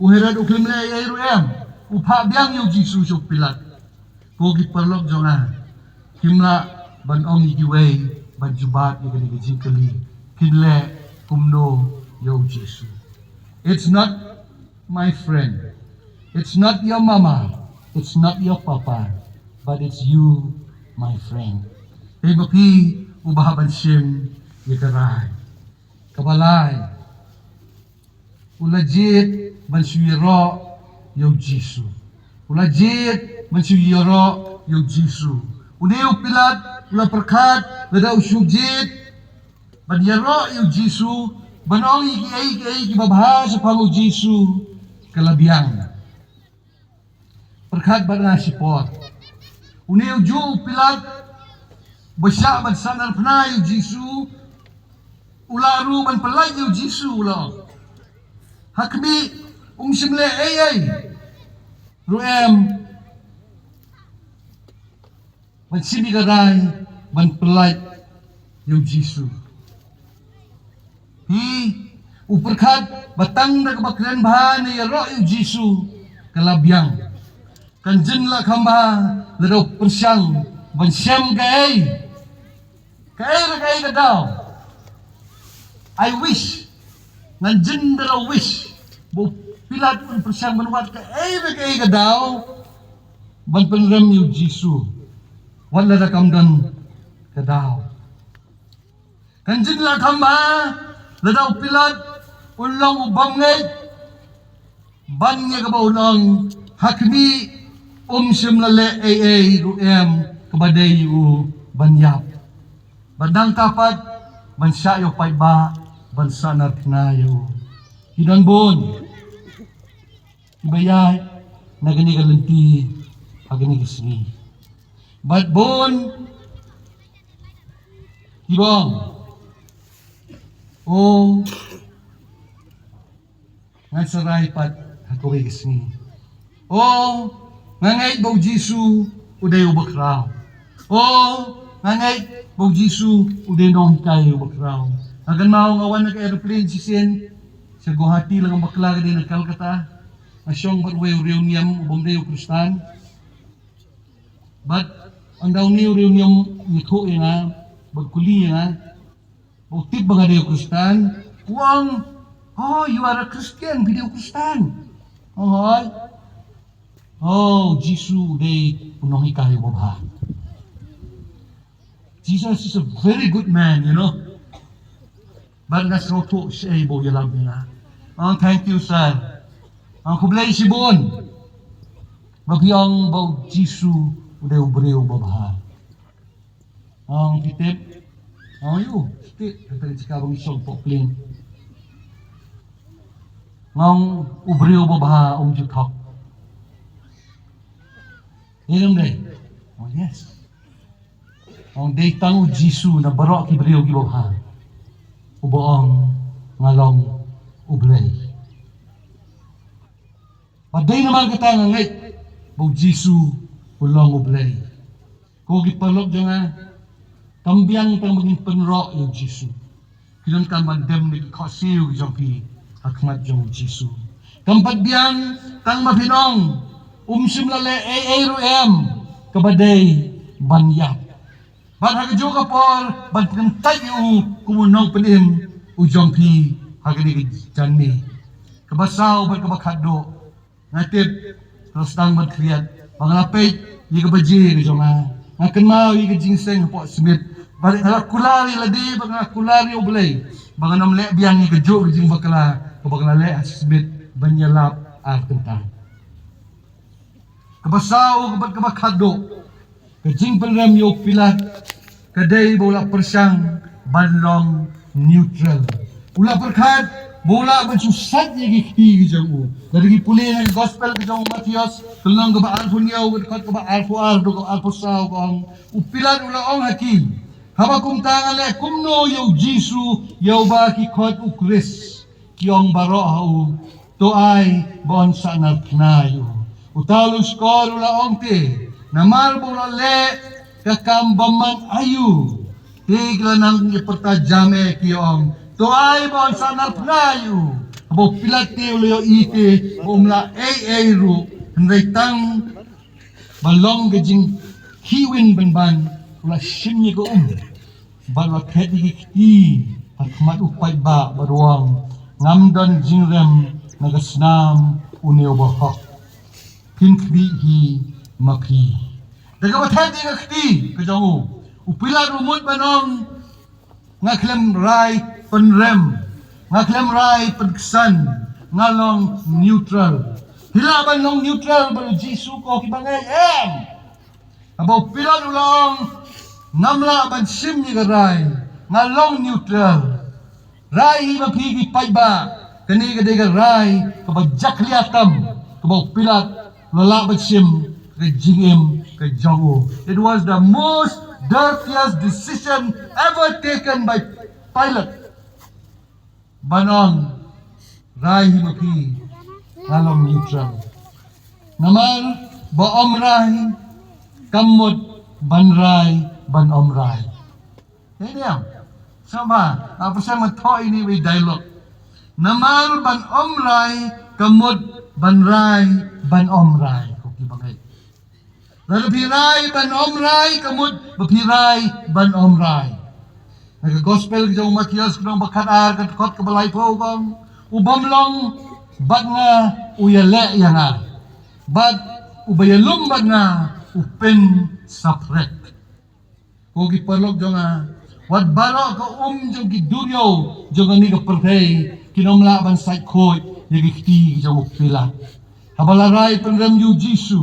u Herod u khlem leh ei ei ruh em. U phah biang ïa u Jisu sha u Pilat. Ko ki paralok jong nga, phim lah ban ong ïa kiwei ban jubab ïa kane ka jingkylli, phin leh kumno ïa u Jisu? It's not my friend. It's not your mama. It's not your papa. But it's you, my friend. Phi ma phi uba hap ban shim ïa ka rai. Kaba lai, u la jied ban shu ïaroh ïa u Jisu. U la jied ban shu ïaroh ïa u Jisu. Une u Pilat u la pyrkhat lada u shu jied ban ïaroh ïa u Jisu, ban ong ïa kiei kiei kiba bha shaphang u Jisu, ka la biang. Pyrkhat bad nga shipor. Une ujuh u Pilat ba shah ban sahnarphna ïa u Jisu, u lah ruh ban pyllait ïa u Jisu, u la ong. Ha khmih, um shym leh ei ei ruh em ban shim ïa ka rai ban pyllait ïa u Jisu. Hi, u pyrkhat ba tang da kaba kren bha ne ïaroh ïa u Jisu, ka la biang. Kan jin la kham bha lada u pyrshang ban shem kaei, kaei re kaei ka daw. I wish, ngan jin da la wish ba u Pilat un pyrshang ban wad kaei re kaei ka daw ban pynrem ïa u Jisu, wat lada kam don ka daw. Kan jin la kham bha lada u Pilat un long u bym ngeit ban ïa kaba un ong, ha khmih, um shym la leh ei ei ruh em kaba dei ïa u ban ïap. Ban nangta pat ban shah ïa u paidbah ban sahnarphna ïa u. Ki don bun kiba ïaid na kane ka lynti ha kane ka sngi. Bad bun kiba ong, o, ngan sa rai pat ha kawei ka sngi. O, nga ngeit ba u Jisu u dei uba khraw. O, nga ngeit ba u Jisu u dei u nonghikai uba khraw. Nga kynmaw nga wan na ka aeroplane shisien sha Guwahati, la nga bakla ka dei na Kolkata. Nga shong bad uwei u riewniam u bym dei u Khristan. Bad ynda une u riewniam u ïathuh ïa nga bad kylli ïa nga ba u tip ba nga dei u Khristan, u ong, "Oh, you are a Christian, phi dei u Khristan." Ong, "Hooid." "Oh, Jisu u dei u nonghikai uba bha." Jesus is a very good man, you know. Bad nga sngewthuh shaei ba u ïalam ïa nga. Ong, "Thank you, sir." Ong, "Khublei shibun ba phi ong ba u Jisu u dei u briew uba bha." Ong, "Phi tip?" Ong, "Ïu, phi tip, kata ka jaka ba ngi shong hapoh plane." Nga ong, "U briew uba bha um ju thok, ïa, ym dei?" Ong, "Yes." Ong, "Dei tang u Jisu na baroh ki briew kiba bha uba ong nga long U Blei." Bad dei namar kata nga ngeit ba u Jisu u long U Blei. Ko ki paralok jong nga, kam biang tang ba ngin pynroh ïa u Jisu. Ki donkam ban dem da ki khohsiew ki jong phi ha khmat jong u Jisu. Kam pat biang tang ba phin ong, um shym la leh ei ei ruh em kaba dei ban ïap. Bad ha kajuh ka por ban pynkyntait ïa u kum u nongpynim u jong phi ha kane ka janmiet. Kaba saw bad kaba khatduh, nga tip nga sdang ban khriat ba nga la peit ïa ka baje ka jong nga. Nga kynmaw ïa ka jingïaseng hapoh Smit, bad nga la kular ïa lade bad nga la kular ïa U Blei ba ngan ym leh biang ïa kajuh ka jingbakla kaba nga la leh ha Smit ban ïalap ar kynta. Kaba saw bad kaba khatduh, ka jingpynrem ïa u Pilat ka dei ba u la pyrshang ban long neutral. U la pyrkhat ba u lah ban shu sait ïa ki kti ki jong u. Lada ngi pule na ka gospel ka jong u Mathaios, ka lynnong kaba arphew hynñiew, ka dkhot kaba arphew ar haduh kaba arphew saw, ka ong, u Pilat u la ong ha ki, haba kumta ngan leh kumno ïa u Jisu, ïa uba ki khot u Khrist? Ki ong baroh ha u, to ai ba yn sahnarphna ïa u. Uta u shkor u la ong te, namar ba u la leh ka kam bymman aïu? Te ki la nang ïa pyrta jam eh, ki ong, to ai ba yn sahnarphna ïa u. Haba u Pilat te u la ïohi te ba um lah ei ei ruh, hynrei tang ba long ka jingkhih win pynban, u la shim ïa ka um bad u la thet ïa ki kti ha khmat u paidbah bad u ong, ngam don jingrem na ka snam une uba hok, phin khmih hi ma phi. Da kaba thet ïa ka kti ka jong u, u Pilat u mut ban ong, nga khlem rai pynrem, nga khlem rai pynksan, nga long neutral. Phi lah ban long neutral bad u Jisu ko ki bangeit? Em. Haba u Pilat u la ong, ngam lah ban shim ïa ka rai, nga long neutral. Rai hi ma phi ki paidbah. Kane ka dei ka rai kaba jakhlia tam kaba u Pilat u la lah ban shim ka jingim ka jong u. It was the most dirtiest decision ever taken by Pilate. Ban ong, rai hi ma phi, nga long neutral. Namar ba ym rai kam mut ban rai ban ym rai. Hei niam, sngewbha, nga pyrshang ban thoh ïa ine i dialogue. Namar ban ym rai kam mut ban rai ban ym rai, ko ki bangeit. Lada phi rai ban ym rai, ka mut ba phi rai ban ym rai. Na ka gospel ka jong u Mathaios ka lynnong ba khatar, ka dkhot kaba laiphew, ka ong, u bym long bad nga u ïaleh ïa nga, bad uba ïalum bad nga u pynsaphrek. Ko ki paralok jong nga, wat baroh ka um jong ki duriaw jong kane ka pyrthei kin ym lah ban sait khuid ïa ki kti ki jong u Pilat. Haba la rai pynrem ïa u Jisu,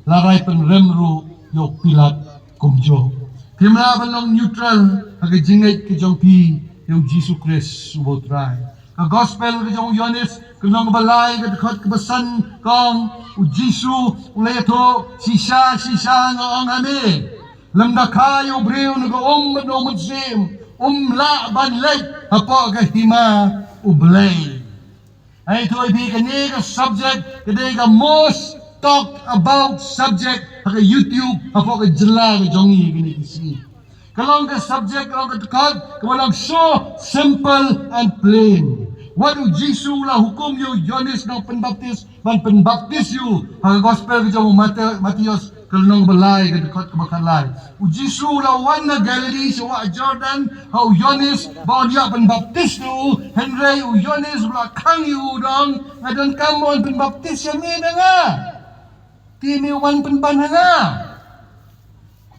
la rai pynrem ruh ïa u Pilat kumjuh. Phim lah ban long neutral ha ka jingngeit ka jong phi ïa u Jisu Khrist uba u Trai. Ka gospel ka jong u Ïoannis, ka lynnong kaba lai, ka dkhot kaba san, ka ong, u Jisu u la ïathuh, shisha shisha nga ong ha me, lymda kha ïa u briew na ka um bad na u mynsiem, um lah ban leit hapoh ka hima U Blei. Ai to, i phi, kane ka subject ka dei ka most talked about subject ha ka YouTube hapoh ka jylla ka jong ngi kane ka sngi. Ka long ka subject, ka long ka dkhot kaba long so simple and plain. Wat u Jisu u la hukum ïa u Ïoannis nongpynbaptis ban pynbaptis ïa u, ha ka gospel ka jong u Mate-, Mathaios, ka lynnong ba lai, ka dkhot kaba khatlai. U Jisu u la wan na Galili sha wah Jordan ha u Ïoannis ba un ïa pynbaptis ïa u, hynrei u Ïoannis u la khang ïa u, u ong, nga donkam ba un pynbaptis ïa me da nga, te me wan pynban ha nga?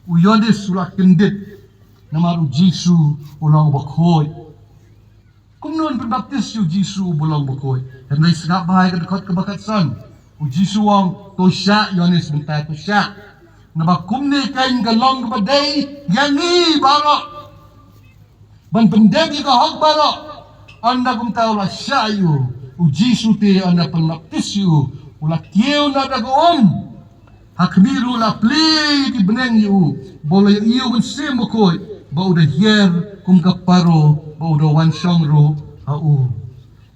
U Ïoannis u la kyndit namar u Jisu u long uba khuid. Kumno un pynbaptis ïa u Jisu uba long uba khuid? Hynrei sngap bha ïa ka dkhot kaba khatsan. U Jisu u ong, to shah Ïoannis mynta, to shah. Naba kumne keiñ ka long kaba dei ïa ngi baroh, ban pyndep ïa ka hok baroh. Ynda kumta u la shah ïa u, u Jisu te, ynda pynbaptis ïa u, u la kiew na da ka um. Ha khmih ruh la plie ïa ki bneng ïa u, ba u la ïohi ïa u Mynsiem Bakhuid ba u da hiar kum ka paro, ba u da wan shong ruh ha u.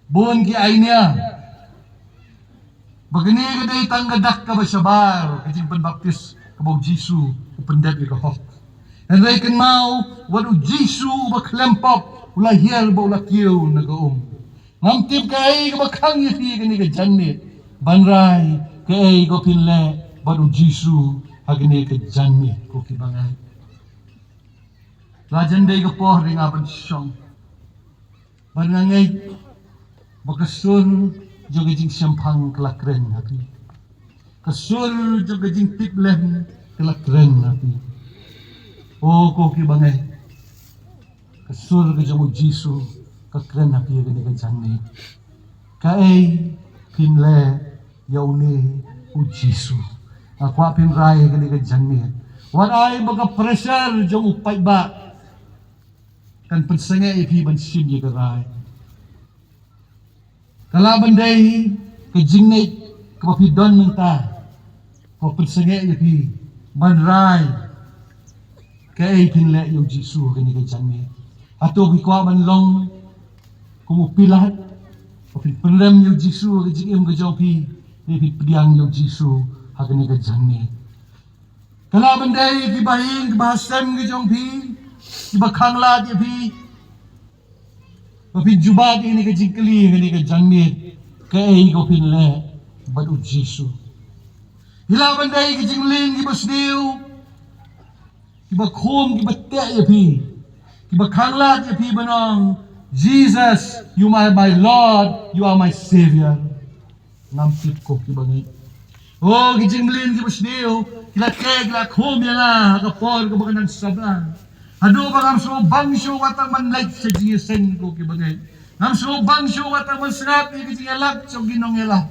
Bun ki ai nia ba kane ka dei tang ka dak kaba shabar, ka jingpynbaptis kaba u Jisu u pyndep ïa ka hok. Hynrei kynmaw, wat u Jisu uba khlem pop u la hiar ba u la kiew na ka um. Ngam tip kaei kaba khang ïa phi kane ka janmiet ban rai kaei kaba phin leh bad u Jisu ha kane ka janmiet, ko ki bangeit. Ka jan dei ka por ïa nga ban shong. Bad nga ngeit ba ka sur jong ka jingshemphang ka la kren ha phi. Ka sur jong ka jingtip lem ka la kren ha phi. O ko ki bangeit, ka sur ka jong u Jisu ka kren ha phi ha kane ka janmiet. Kaei phin leh ïa une u Jisu? Nga kwah phin rai ha kane ka janmiet. Wat ai ba ka pressure jong u paidbah kan pynsangeh ïa phi ban shim ïa ka rai. Ka lah ban dei ka jingngeit kaba phi don mynta kaba pynsangeh ïa phi ban rai kaei phin leh ïa u Jisu ha kane ka janmiet. Hato phi kwah ban long kum u Pilat, ba phin pynrem ïa u Jisu ha ka jingim ka jong phi, ne phin pdiang ïa u Jisu ha kane ka janmiet? Ka lah ban dei kiba ïing kiba ha sem ki jong phi, kiba khanglad ïa phi, ba phin jubab ïa kane ka jingkylli ha kane ka janmiet, kaei kaba phin leh bad u Jisu. Ki lah ban dei ki jingmlien kiba sniew, kiba khum, kiba teh ïa phi, kiba khanglad ïa phi ban ong, "Jesus, you are my Lord, you are my Savior." Ngam tip ko ki bangeit. O, ki jingmlien kiba sniew ki la teh, ki la khum ïa nga ha ka por kaba nga dang samla. Haduh ba ngam sngewbang shuh wat tang ban leit sha jingïaseng, ko ki bangeit. Ngam sngewbang shuh wat tang ban sngap ïa ki jingïalap jong ki nongïalap.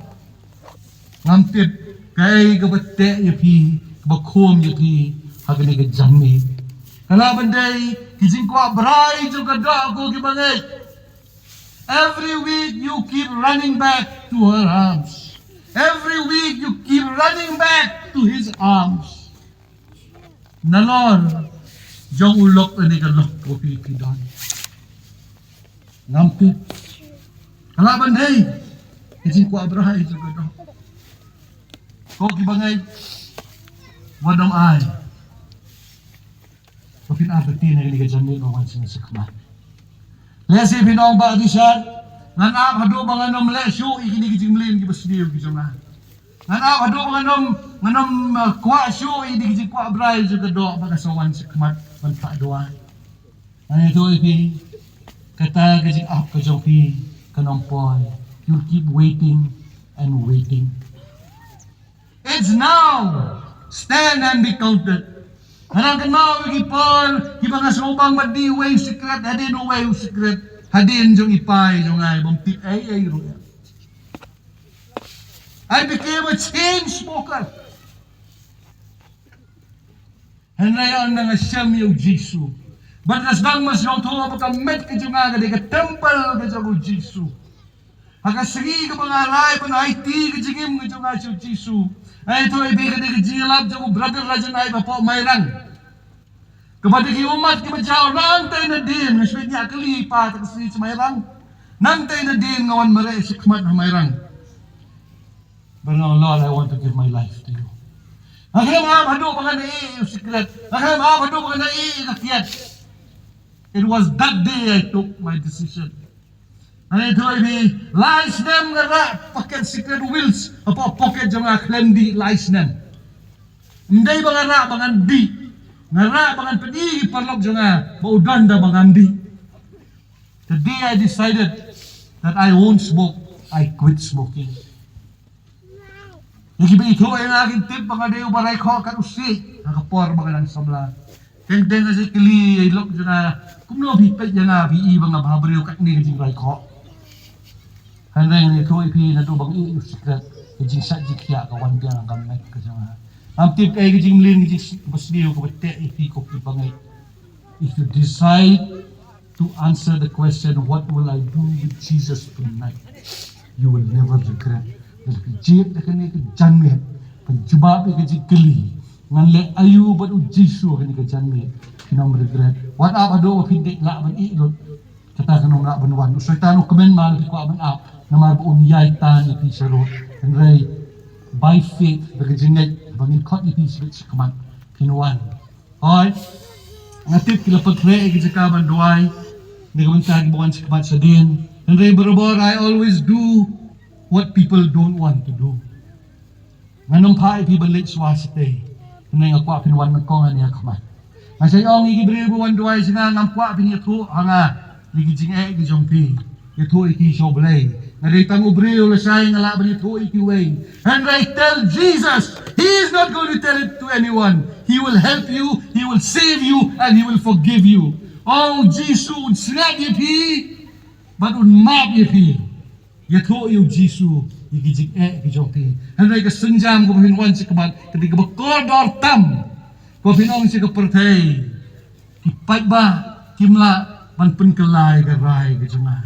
Ngam tip kaei kaba teh ïa phi, kaba khum ïa phi ha kane ka janmiet. Ka lah ban dei ki jingkwah brai jong ka doh, ko ki bangeit. Every week you keep running back to her arms. Every week you keep running back to his arms. Nalor jong u lok, kane ka lok kaba phi don. Ngam tip. Ka lah ban dei ka jingkwah brai jong ka doh. Ko ki bangeit, wat nym ai ba phin artatien ha kane ka janmiet ban wan sha nga shakhmat. Lehse phin ong, "Bah Richard, ngan ap haduh ba ngan nym leh shuh ïa kine ki jingmlien kiba sniew ki jong nga. Ngan ap haduh ba ngan nym, ngan nym, uh, kwah shuh ïa kine ki jingkwah brai jong ka doh, ba nga sa wan shakhmat ban phah duwai." Nga ïathuh ïa phi, kata ka jingap ka jong phi kan nym poi. You'll keep waiting and waiting. It's now. Stand and be counted. Nga dang kynmaw ïa ki por kiba nga sngewbang ban dih uwei u sikret hadien uwei u sikret hadien jong i pa jong nga, i bym tip ei ei ruh. I became a chain smoker. Hynrei ynda nga shem ïa u Jisu, bad nga sdang ban sngewthuh ba ka met ka jong nga ka dei ka templ ka jong u Jisu. Ha ka sngi kaba nga rai ban aiti ka jingim ka jong nga sha u Jisu, nga ïathuh ïa phi, ka dei ka jingïalap jong u brother Rajan Aip hapoh Mairang, kaba dei ki ummat kiba jaw. Nangta nadien nga shu ñiah kylli i pa, ta ka sngi sha Mairang, nangta nadien nga wan mareh shakhmat ha Mairang. But now, Lord, I want to give my life to you. Nga khlem ap haduh ba ngan ïeh ïa u sikret. Nga khlem ap haduh ba ngan ïeh ïa ka kiad. It was that day I took my decision. Nga ïathuh ïa phi, lai snem nga rah paket sikret Wheels hapoh poket jong nga, khlem dih lai snem. Ym dei ba nga rah ba ngan dih. Nga rah ba ngan pyni ïa ki paralok jong nga ba u don da ba ngan dih. The day I decided that I won't smoke, I quit smoking. Ïa kiba ithuh ïa nga kin tip ba nga dei uba rai khoh kat u siej ha ka por ba nga dang samla. Teng teng nga sa kylli ïa i lok jong nga, kumno phi peit ïa nga, phi i ba nga bhabriew katne ka jingrai khoh. Hynrei nga ïathuh ïa phi, naduh ba nga ïeh ïa u sikret, ka jingshait jingkhiah ka wan biang ha ka met ka jong nga. Ngam tip kaei ka jingmlien, ka jingsngewbha sniew kaba teh ïa phi ko ki bangeit. If you decide to answer the question, "What will I do with Jesus tonight?" you will never regret. Lada phi jied ha kane ka janmiet ban jubab ïa ka jingkylli, "Ngan leh aïu bad u Jisu ha kane ka janmiet?" phin ym regret. Wat ap haduh ba phin dei lah ban ïeh lut. Kata kan ym lah ban wan. U Soitan u kmen ma phi kwah ban ap, namar ba un ïai tan ïa phi sha rud. Hynrei by faith, da ka jingngeit, ba ngin khot ïa phi shibit shakhmat, phin wan. Hooid, nga tip ki la pynkhreh ïa ki jaka ban duwai na ka bynta kiba wan shakhmat shadien. Hynrei barabor, I always do what people don't want to do. Ngan ym phah ïa phi ban leit shuwa shatei. Hynrei nga kwah phin wan nyngkong hangne ha khmat. Nga shait ong ïa ki briew ba wan duwai sha nga, ngam kwah phin ïathuh ha nga ïa ki jingeh ki jong phi. Ïathuh ïa ki sha U Blei. Nga dei tang u briew lashai, nga lah ban ïathuh ïa kiwei. Hynrei tell Jesus. He is not going to tell it to anyone. He will help you, he will save you, and he will forgive you. Oh, Jisu un sngap ïa phi bad un map ïa phi. Ïathuh ïa u Jisu ïa ki jingeh ki jong phi. Hynrei ka sienjam kaba phin wan sha khmat ka dei kaba kordor tam. Kaba phin ong sha ka pyrthei, ki paidbah kim lah ban pynkylla ïa ka rai ka jong nga.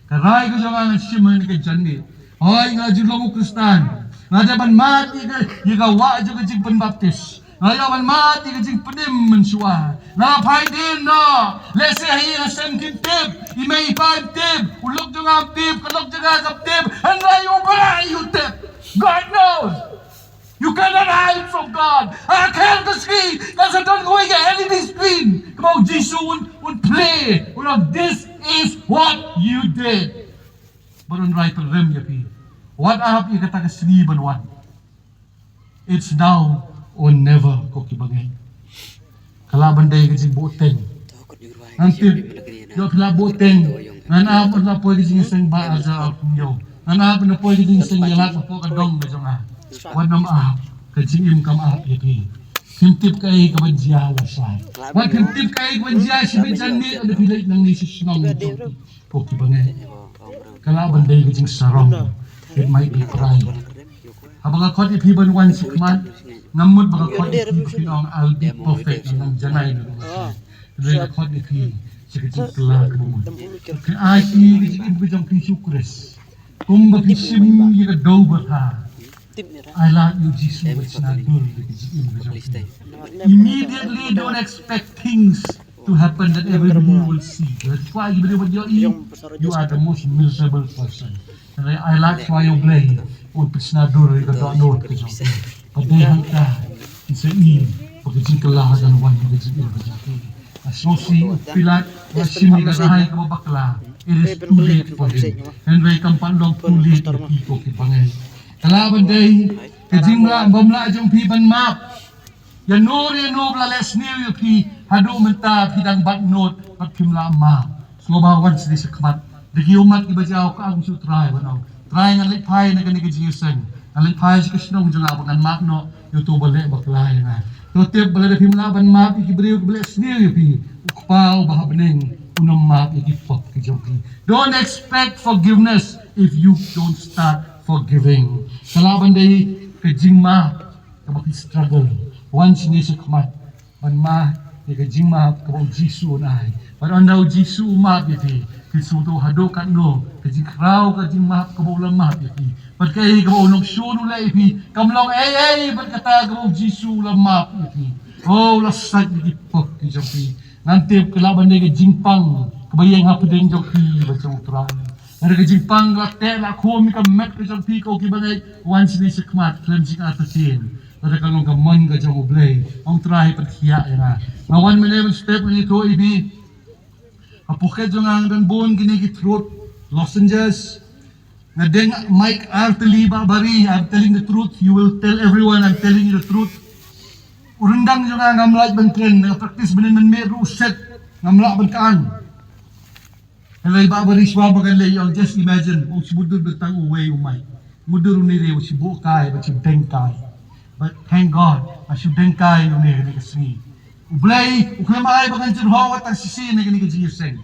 Ka rai ka jong nga ngan shim ha kane ka janmiet. Hooid, nga ju long u Khristan. Nga dei ban mad ïa ka, ïa ka wah jong ka jingpynbaptis. Nga ïoh ban mad ïa ka jingpynim mynshuwa. Nga phai dien noh. Lehse ha ïing ha sem kim tip. I mei i pa im tip. U lok jong nga um tip. Ka lok jong nga kam tip. Hynrei U Blei u tip. God knows. You cannot hide from God. Ha ka khel ka sngi, kan sa don kawei ka L E D screen kaba u Jisu un, un play. Un ong, "This is what you did." Bad un rai pynrem ïa phi. Wat ap ïa kata ka sngi ban wan. It's now or never, ko ki bangeit. Ka lah ban dei ka jingbuhteng. Ngan tip, ïoh phi lah buhteng. Ngan ap, la poi ka jingïaseng ba aja ap ïoh. Ngan ap, la poi ka jingïaseng ïa la ka pok ka dong ka jong nga. Wat nym ap, ka jingim kam ap ïa phi. Phim tip kaei kaban jia lashai. Wat phim tip kaei kaban jia shibit janmiet lada phi leit nangne sha shnong jong phi. Ko ki bangeit. Ka lah ban dei ka jingsarong. It might be pride. Haba nga khot ïa phi ban wan sha khmat, ngam mut ba nga khot ïa phi ba phin ong, "I'll be perfect," ngan nang janai na ka bynta. Hynrei nga khot ïa phi sha ka jingkylla kaba mut. Phin ai ïa phi ka jingim ka jong phi sha U Khrist. Kumba phi shim ïa ka dew byrha, ai lad ïa U Jisu ban shna dur ïa ka jingim ka jong phi. Immediately, don't expect things to happen that everybody will see. Lada phi kwah ïa ki briew ban ïohi, you are the most miserable person. Hynrei ai lad shuwa ïa U Blei un pynshna dur ïa ka dohnud ka jong phi. Bad dei hangta phin sa i ba ka jingkylla kan wan ha ka jingim ka jong phi. Nga sngewsih u Pilat u la shim ïa ka rhai kaba bakla. It is too late for him. Hynrei kam pat long too late ïa phi, ko ki bangeit. Ka lah ban dei ka jinglah bym lah jong phi ban map. Ïano ïano ba la leh sniew ïa phi, haduh mynta phi dang bat nud bad phim lah map. Sngewbha wan sha khmat. Da ki ummat kiba jaw ka ong sha U Trai ban ong, "Trai, ngan leit phai na kane ka jingïaseng. Ngan leit phai sha ka shnong jong nga ba ngan map noh ïa uto ba leh bakla ïa nga." To tip ba lada phim lah ban map ïa ki briew kiba leh sniew ïa phi, U Kpa uba ha bneng un ym map ïa ki pop ki jong phi. Don't expect forgiveness if you don't start forgiving. Ka lah ban dei ka jingmap kaba phi struggle. Wan sha ngi sha khmat ban map ïa ka jingmap kaba U Jisu un ai. Bad ynda U Jisu u map ïa phi, phin sngewthuh haduh katno ka jingkhraw ka jingmap kaba u la map ïa phi. Bad kaei kaba u nongshun u leh ïa phi kam long ei ei bad kata kaba U Jisu u la map ïa phi. Oh, u la sait ïa ki pop ki jong phi. Ngan tip ka lah ban dei ka jingpang kaba ïeng hapdeng jong phi bad jong U Trai. Lada ka jingpang ka la teh la khum ïa ka met ka jong phi, ko ki bangeit, wan sha ngi sha khmat khlem jingartatien. Lada ka long ka mon ka jong U Blei, ong, "Trai, pynkhiah ïa nga." Nga wan mynne mynstep ngan ïathuh ïa phi. Ha pocket jong nga nga don bun kine ki throat lozenges. Nga deng mic ar tylli, Bah Bari, I'm telling the truth, you will tell everyone I'm telling you the truth. U ryndang jong nga ngam lah ban kren, nga practice mynnin mynmiet ruh u set, ngam lah ban kren. Hynrei Bah Bari, shuwa ba ngan leit, just imagine, u shu mutdur beit tang uwei u mic. Mutdur une ruh u shu buh kai, bad shu deng kai. But thank God, nga shu deng kai une ha kane ka sngi. U Blei u khlem ai ba ngan jyrhoh wat tang shisien ha kane ka jingïaseng.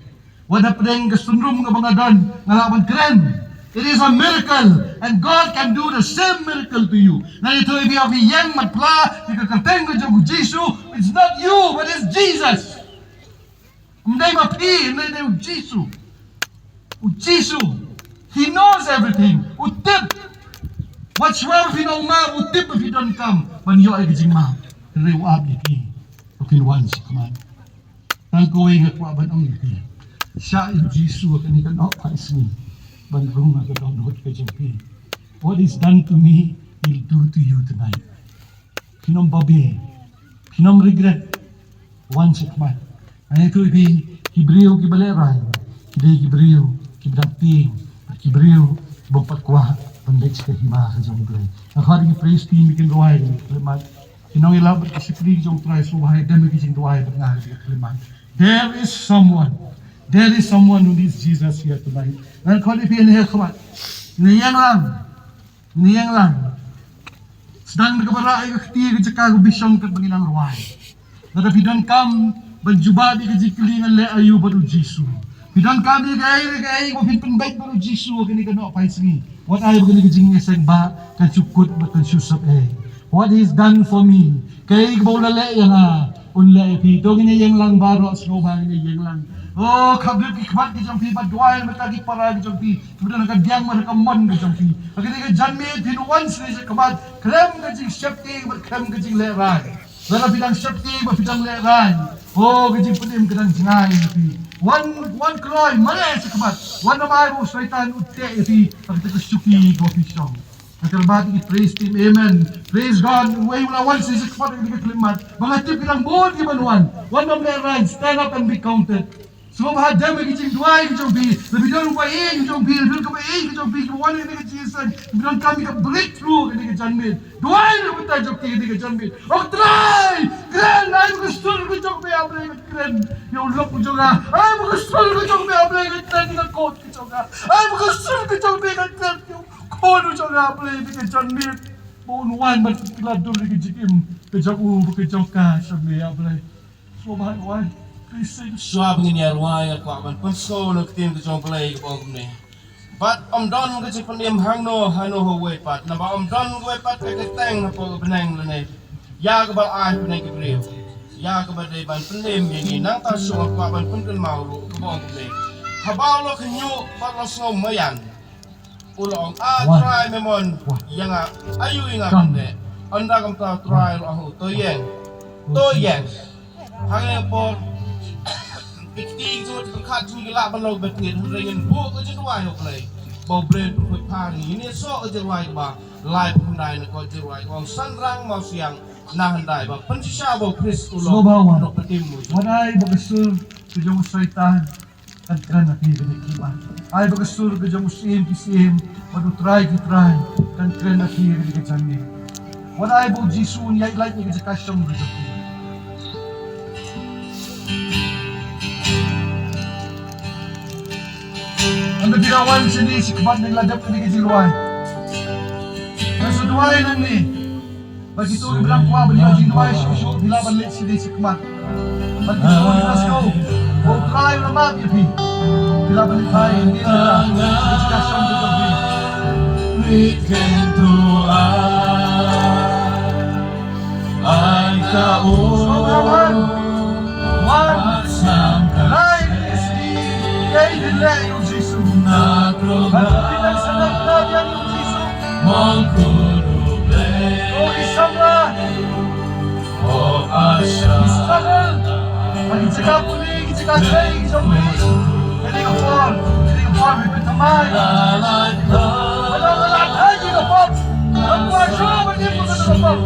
Wat hapdeng ka sunrum kaba nga don nga lah ban kren. It is a miracle, and God can do the same miracle to you. Ngan ïathuh ïa phi, ïeng bad phla ïa ka kyrteng ka jong U Jisu. It's not you, but it's Jesus. Ym dei ma phi, ym dei, dei U Jisu. U Jisu, He knows everything. U tip. Wat shuwa ba phin ong map, u tip ba phi donkam ban ïoh ïa ka jingmap. Hynrei u ap ïa phi ba phin wan sha khmat. Tang kawei nga kwah ban ong ïa phi. Shah ïa U Jisu ha kane ka nohphai sngi ban rung ha ka dohnud ka jong phi. What is done to me, He'll do to you tonight. Phin ym babe, phin ym regret. Wan sha khmat. Nga ïathuh ïa phi, ki briew kiba lehraiñ ki dei ki briew kiba dang tieng, ki briew kiba pat kwah ban leit sha ka hima ka jong U Blei. Nga khot ïa ki praise team ba kin rwai, ki khmat. Ki nongïalam bad ki shakri jong U Trai, sngewbha ïa dem ïa ki jingduwai bad nga ha kane ka khyllipmat. There is someone. There is someone who needs Jesus here tonight. Ngan khot ïa phi ha kane ka khmat. Ngin ïeng lang. Ngin ïeng lang. Sdang da kaba rah ïa ka kti ha ka jaka kaba bishong katba ngi nang rwai. Lada phi donkam ban jubab ïa ka jingkylli ngan leh aïu bad U Jisu. Phi donkam ïa kaei kaei ba phin pynbeit bad U Jisu ha kane ka noh paisngi. Wat ai ba kane ka jingïaseng ba kan shu kut bad kan shu sop ei. What he's done for me. Kaei kaba u la leh ïa nga, un leh ïa phi. To ngin ïeng lang baroh, sngewbha ngin ïeng lang. Oh, khapkhlem ki khmat ki jong phi, bad duwai na ka bynta ki para ki jong phi. Kiba don ha ka diang bad ha ka mon ka jong phi. Ha kane ka janmiet phin wan sha khmat, khlem ka jingsheptieng bad khlem ka jinglehrai. Lada phi dang sheptieng bad phi dang lehrai, oh, ka jingpynim ka dang jngai ïa phi. Wan, wan kloi, mareh sha khmat. Wan, namar ba u Soitan u teh ïa phi ha kata ka shuki kaba phi shong. Ngi kyrpad ïa ki praise team. Amen. Praise God. Wei u la wan sha khmat ha kane ka khyllipmat. Ba nga tip ki dang bun kiban wan. Wan, ym lehrai, stand up and be counted. Sngewbha dem ïa ki jingduwai ki jong phi. Lada phi don kaba ïeit ki jong phi, lada phi don kaba ïeit ki jong phi, kiba wan ïa kane ka jingïaseng, lada phi donkam ïa ka breakthrough ha kane ka janmiet. Duwai na ka bynta jong ki ha kane ka janmiet. Oh Trai, kren, ai ba ka sur ka jong me, A Blei, kren ïa u lok jong nga. Ai ba ka sur ka jong me, A Blei, kren ïa ka kot ka jong nga. Ai ba ka sur ka jong me, kren ïa u khun u jong nga, A Blei, ha kane ka janmiet. Ba un wan ban pynkylla dur ïa ka jingim ka jong u bad ka jong ka sha me, A Blei. Sngewbha ïa u ai. Praise him. Shuwa ba ngin ïa rwai, nga kwah ban pynsngew na ka ktien ka jong U Blei kaba ong kumne. Bad ym don ka jingpynim hangno hano ha uwei pat, naba ym don kawei pat ka kyrteng hapoh ka bneng lane ïa kaba la ai ha bneng ki briew, ïa kaba dei ban pynim ïa ngi. Nangta shuh nga kwah ban pynkynmaw ruh kaba ong kumne. Haba u la khynñiuh bad u la sngew maïan, u la ong, A Trai, me mon ïa nga, aïu ïa nga ban leh? Ynda kumta U Trai u la ong, to ïeng. To ïeng. Ha kane ka por, ki kti ki jong ngi ki pyrkhat jong ngi ki lah ban long beit, hynrei ngin buh ka jingduwai ha U Blei ba U Blei un pynkhot pha ïa ngi. Ngin ïasoh ka jingduwai kaba laiphew khyndai na ka jingduwai kaba ong, Synrang Mawsiang na hyndai, ba pynshisha ba U Khrist u long u nongpynim. Wat ai ba ka sur ka jong u Soitan kan kren ha phi ha kane ka khyllipmat. Ai ba ka sur ka jong u Syiem ki syiem bad u Trai ki trai kan kren ha phi ha kane ka janmiet. Wat ai ba U Jisu un ïaid lait na ka jaka shong ka jong phi. Ynda phi la wan shane shakhmat, ynda la dep kane ka jingduwai, nga sa duwai nangne. Ba kito kiba dang kwah ban ïoh jingduwai shuh shuh, phi lah ban leit sha dei shakhmat. Ba kito kiba sngew ba U Trai u la map ïa phi, phi lah ban leit phai ïa ka jaka shong ka jong phi. Ai ka u wan, wan, lai ïa ka sngi kaei phin leh ïa U Jisu. Ba phin dang sa nang kna biang ïa U Jisu. Mong kuru ble. Oh, ki samla. Oh, asha. Ki struggle. Ba ki jaka pule, ki jaka trei, ki jong pule. Kane ka por, kane ka por, phi pynthymmai. Ba la, ba la thait ïa ka pop. Ba la shu ban im ka pop.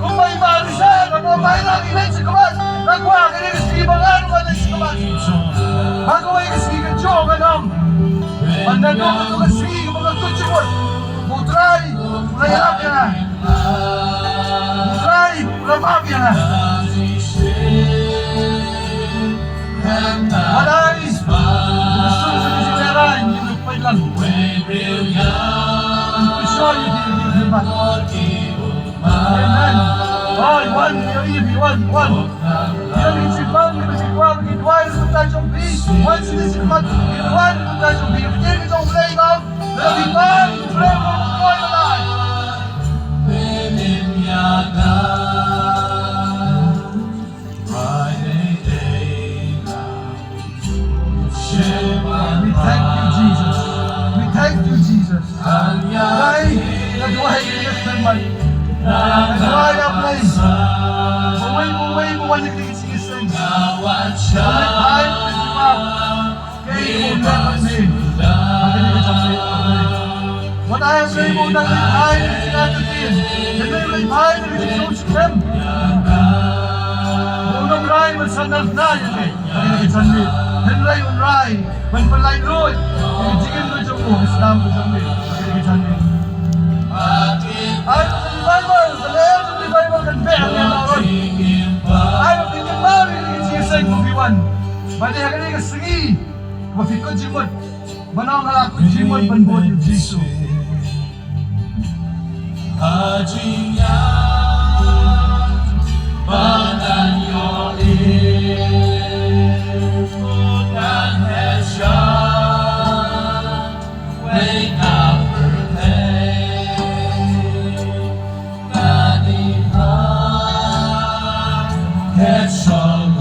Kumba i Marisa, ka nong Mairang i leit sha khmat. Nga kwah kane ka sngi ba ngan wan leit sha khmat. Ha kawei ka sngi ka jong ka nam. Ban da dong ka sngi kaba nga kut jingmut. Ba U Trai u la ïarap ïa nga. U Trai u la map ïa nga. Wat ai ba ka sur ka jong u Trai un pynlong. Un pynshoi ïa phi, ïa phi, ïa phi. Amen. Wan, wan, ïa, ïa, wan, wan. Ïa, ngi shu wan, ngi shu wan, ngi duwai na ka bynta jong phi. Wan sha dei shakhmat, ngi duwai na ka bynta jong phi. Ngi duwai na ka bynta jong phi, ngi duwai na ka bynta jong phi. We thank you, Jesus. We thank you, Jesus. Trai, nga duwai ïa ka khyllipmat. Nga duwai ïa U Blei. Ba uwei pa uwei uba wan ïa kane ka jingïaseng, ba un leit phai bad un jubab kaei kaba un leh bad me ha kane ka janmiet, A Blei. Wat ai, A Blei, ba un nang leit phai na ka jingïaid lynti, hynrei un leit phai na ka jingsngew skhem. Ba un ym rai ban sa narphna ïa me ha kane ka janmiet, hynrei un rai ban pynlait luid ïa ka jingim ka jong u ha ka snam ka jong me ha kane ka janmiet. Ai, Bible, Ba dei ha kane ka sngi ba phi kut jingmut, ba nang la kut jingmut ban bud ïa u Jisu. Ha jingïa ba nang ïohi, nang heh sha wei ka pyrthei.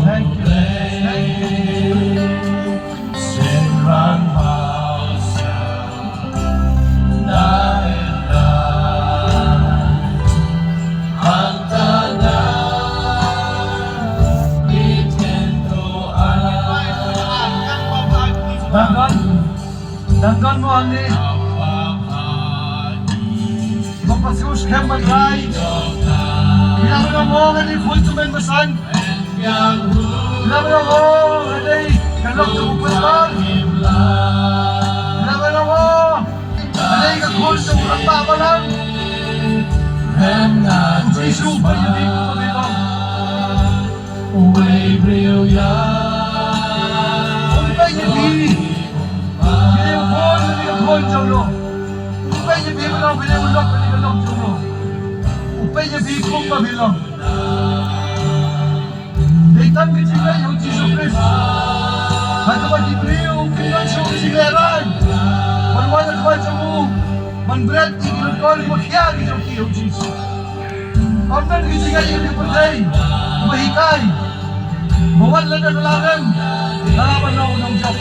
Thank you. Thank you. Tang kan. Tang kan mo ani. Ba pasius kem ban rai. Ila ba mo ani khun tu men basan. Ila ba mo ani kan lok tu pun bar. Ila ba mo ani kan khun tu pun bar balang. Jisu ba yadi ko ba yadi. Uwei briew ïa. Uwei ïa phi. Phi dei u khun, phi dei u khun jong u. Uwei ïa phi ba long, phi dei u lok, phi dei u lok jong u. Uwei ïa phi kumba phi long. Dei tang ka jingngeit ïa u Jisu Khrist. Ha kaba ki briew kin don shuh ka jingïarai. Ban wan ha kaba jong u. Ban bret ïa ki lyngkor kiba khia ki jong ki ïa u Jisu. Ym don ka jingngeit ïa ka pyrthei ba hikai ba wan lada ka la rem ka la ban long u nongjop.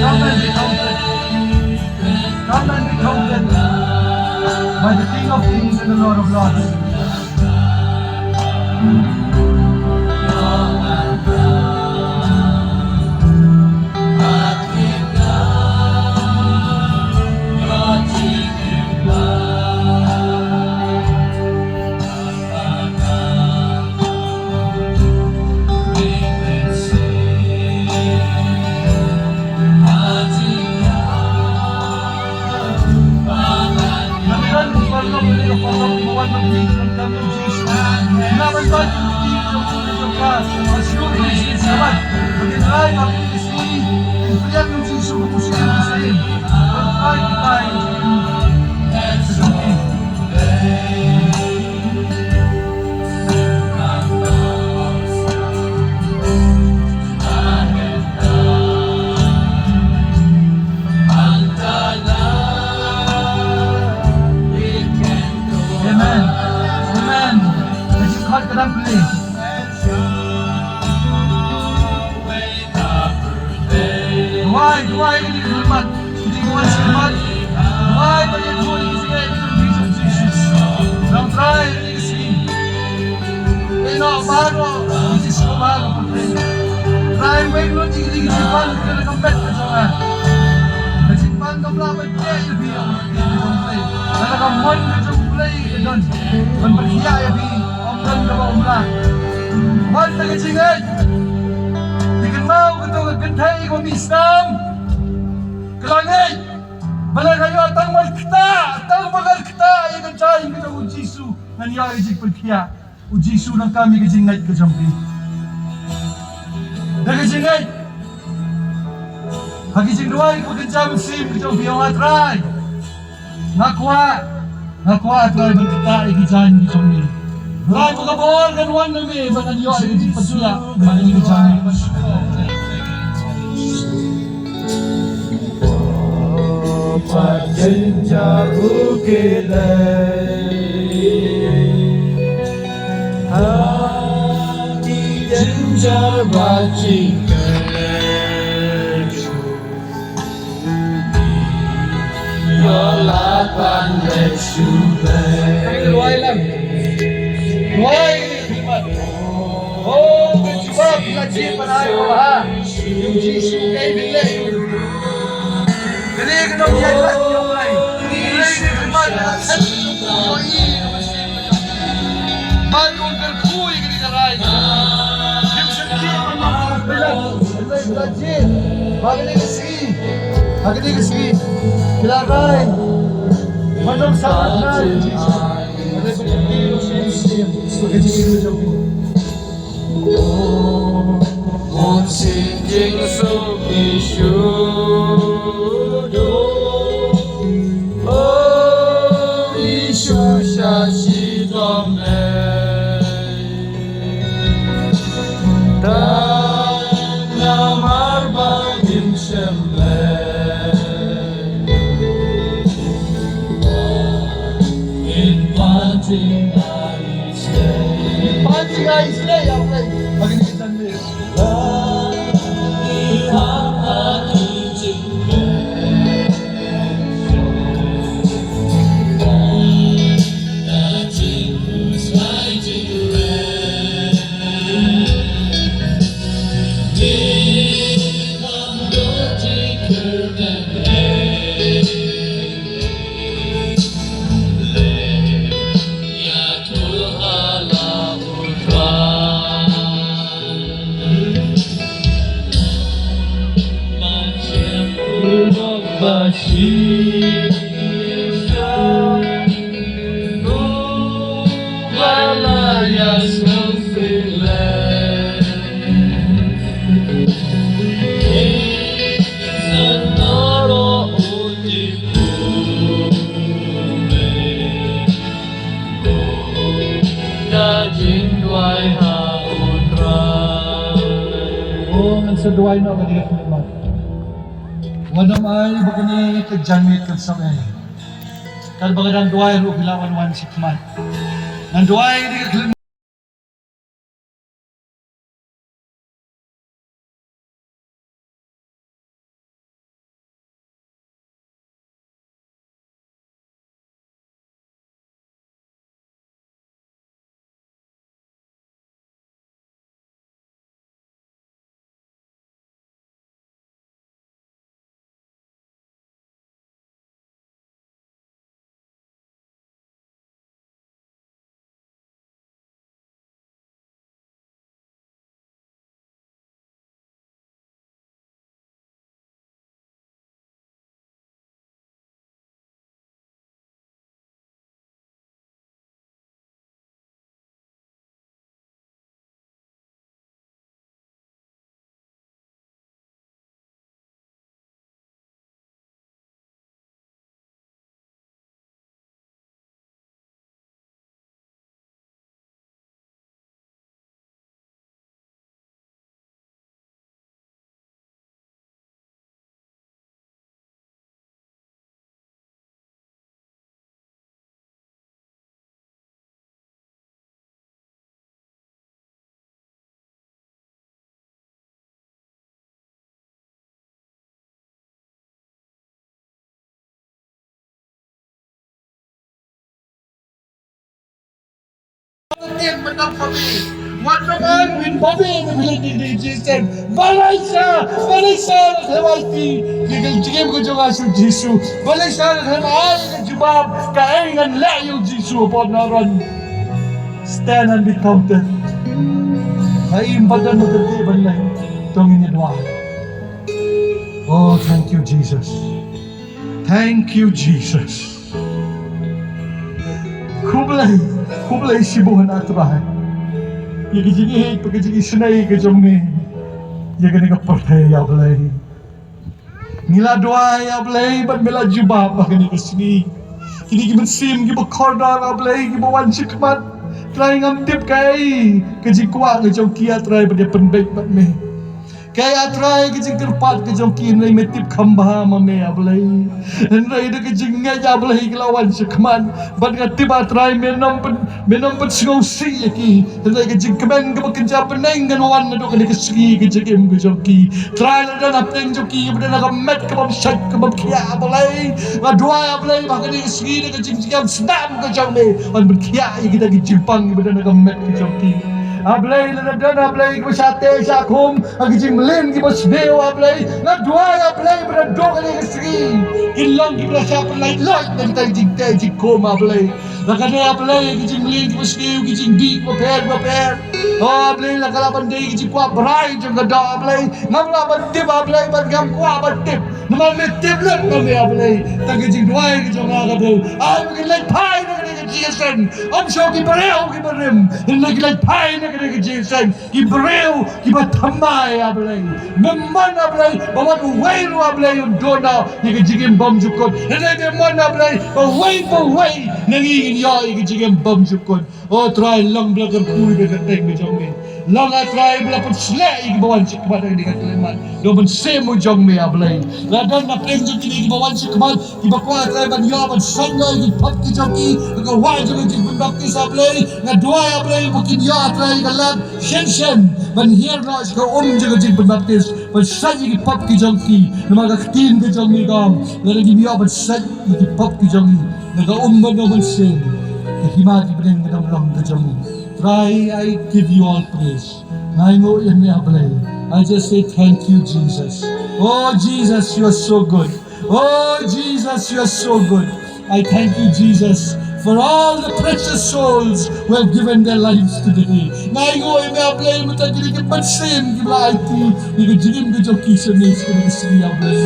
Come and be comforted. Come and be comforted by the King of Kings and the Lord of Lords. Amen. Amen. Ka jingkhot ka dang plie. Duwai, duwai, ka jingkhidmat, ka jingwan shikmat. Duwai, ba ïa duwai, ka jingkhidmat, ka jingkhidmat, ka jingkhidmat. Nang Trai, ka jingkhidmat. Ïa noh baroh ki jingsngewbha ka pyrthei. Trai, weng lut ïa ki jingpang ka jong ka met ka jong nga. Ka jingpang kam lah ban keh ïa phi, ïa phi ka jong U Blei. Lada ka mon ka jong U Blei ka don ban pynkhiah ïa phi, ym don kaba ym lah. Wan da ka jingngeit. Phi kynmaw kato ka kynthei kaba mih snam. Ka la ngeit ba lada ka ïoh tang ban ktah, tang ban ktah ïa ka jaiñ ka jong U Jisu, ngan ïoh ïa ka jingpynkhiah. U Jisu u nang kam ïa ka jingngeit ka jong phi. Da ka jingngeit, ha ka jingduwai kaba kynja mynsiem ka jong phi, ong, A Trai, nga kwah, nga kwah, A Trai, ban ktah ïa ki jaiñ ki jong ngi. Trai, ba ka bor kan wan na me, ba ngan ïoh ïa ka jingpynkhiah, ba ngan ïoh ïa ka jingpynkhiah. Pat jynjar u kylliang. Ha ki jynjar ba jingkylliang. Ïoh lad ban leit sha U Blei. Duwai lang. Duwai. Oh, ka jubab la jied ban ai kaba bha. Ïa u Jisu, kaei phin leh? Kane ka dei ka jingïaid lad ïa U Blei. Kane ka jingïaid lad ïa U Blei. Ban ïohi ïa kane ka rai. Ngim shym khie ban ïohi ïa U Blei. Jied, ha kane ka sngi, ha kane ka sngi, ki la rai ban ym sahnarphna ïa u Jisu. Hynrei ban ïa u Jisu, ka jingim ka jong u. Mon sing jingsuk Jisu. O Jisu sha shitom lei. Tang namar ba ngim shem lei. In parting I stay. Parting I stay, okay. Bagi ni kita ni. Ka jingduwai ha U Trai. O, ngan sa duwai noh ka jingkhmat. Wat nym ai ba kane ka janmiet kan sap ei. Katba ka dang duwai ruh phi lah ban wan shakhmat. Ngan duwai da ka khlem Wat nym ai ba ym pop ïa ka ability ka jong u Jisu. Balei sha, balei sha la khlem ai ti ïa ka jingim ka jong nga sha u Jisu. Balei sha la khlem ai ka jubab kaei ngan leh ïa u Jisu, Apostle Aaron. Stand and be counted. Ba im pat don ba tyrti ban leh. To ngin ïa duwai. Oh, thank you, Jesus. Thank you, Jesus. Khublei, khublei shibun A Trai. Ïa ka jingïeit bad ka jingisynei ka jong me ïa kane ka pyrthei, A Blei. Ngi la duwai, A Blei, bad me la jubab ha kane ka sngi. Kine ki mynsiem kiba kordor, A Blei, kiba wan shakhmat. Trai, ngam tip kaei ka jingkwah ka jong ki, A Trai, ban ïa pynbeit bad me. Kaei, A Trai, ka jingkyrpad ka jong ki, hynrei me tip kham bha ma me, A Blei. Hynrei da ka jingngeit, A Blei, ki la wan shakhmat. Bad nga tip, A Trai, me nym pyn, me nym pynsngewsih ïa ki. Hynrei ka jingkmen kaba kynja bneng kan wan naduh kane ka sngi ka jingim ka jong ki. Trai, lada don hapdeng jong ki kiba don ha ka met ka bym shait ka bym khiah, A Blei, nga duwai, A Blei, ba ha kane ka sngi da ka jingjngem sdang ka jong me, wan pynkhiah ïa kita ki jingpang kiba don ha ka met ka jong ki. A Blei, lada don, A Blei, kiba shah teh shah khum ha ki jingmlien kiba sniew, A Blei, nga duwai, A Blei, ba naduh kane ka sngi kin long kiba la shah pynlait loit na kita ki jingteh jingkhum, A Blei. Lada ka dei, A Blei, ki jingmlien kiba sniew, ki jingdih kiba pher kiba pher, O Blei, lada ka lah ban dei ki jingkwah brai jong ka doh, A Blei, ngam lah ban tip, A Blei, bad ngam kwah ban tip. Namar me tip lut ma me, A Blei. Tang ka jingduwai ka jong nga ka dei, ai ba kin leit phai na kane ka jingïaseng. Ym shuh ki briew kiba rim, hynrei kin leit phai na kane ka jingïaseng ki briew kiba thymmai, A Blei. Me mon, A Blei, ba wat uwei ruh, A Blei, un duh noh ïa ka jingim bymjukut. Hynrei me mon, A Blei, ba uwei pa uwei na ngi ngin ïoh ïa ka jingim bymjukut. O Trai, long ba la kyrkhu ïa ka kyrteng ka jong me. Long, A Trai, ba la pynsleh ïa kiba wan shakhmat ha kane ka khyllipmat da u Mynsiem u jong me, A Blei. La don na pdeng jong kine kiba wan shakhmat, kiba kwah, A Trai, ban ïoh ban sait noh ïa ki pop ki jong ki ha ka wah jong ka jingpynbaptis, A Blei. Nga duwai, A Blei, ba kin ïoh, A Trai, ïa ka lad shen shen ban hiar noh sha ka um jong ka jingpynbaptis, ban sait ïa ki pop ki jong ki. Namar ka ktien ka jong me ka ong, lada ngim ïoh ban sait ïa ki pop ki jong ngi na ka um bad na u Mynsiem, ka hima ki bneng ka dang long ka jong ngi. Trai, I give you all praise. Nga ainguh ïa me, A Blei. I just say thank you, Jesus. Oh, Jesus, you are so good. Oh, Jesus, you are so good. I thank you, Jesus, for all the precious souls who have given their lives to the day. Nga ainguh ïa me, A Blei, mynta kine ki mynsiem kiba la aiti ïa ka jingim ka jong ki sha me sha kane ka sngi, A Blei.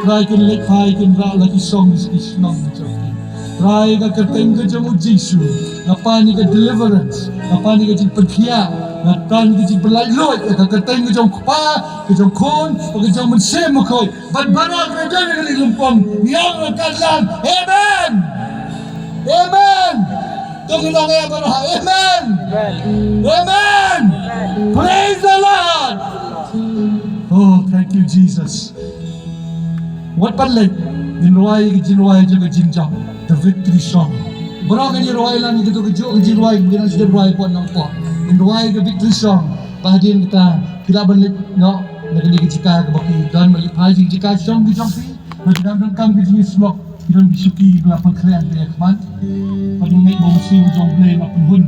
Trai, kin leit phai, kin rah la ki shong sha ki shnong ka jong ki. Trai, ka kyrteng ka jong u Jisu, nga pan ïa ka deliverance, nga pan ïa ka jingpynkhiah, nga pan ïa ka jingpynlait luid ha ka kyrteng ka jong u Kpa, ka jong u Khun, ka jong u Mynsiem Bakhuid. Bad baroh kiba don ha kane ka lympung, ngi ong ryngkat lang, Amen. Amen. To ngin ong ïa baroh, Amen. Amen. Praise the Lord. Oh, thank you, Jesus. Wat pat leit, ngin rwai ka jingrwai jong ka jingjop, the victory song. Baroh ngin rwai lang ïa kato kajuh ka jingrwai, ngin rwai, ngin rwai pat nangta. Ngin rwai ka victory song. Ba hadien kata, phi lah ban leit noh na kane ka jaka kaba phi don, ban leit phai sha ka jaka shong ka jong phi. Ba phi dang donkam ka jingïasyllok, phi don ki shuki ba la pynkhreh hangta ha khmat. Ba ngin ngeit ba u Mynsiem jong U Blei un pynhun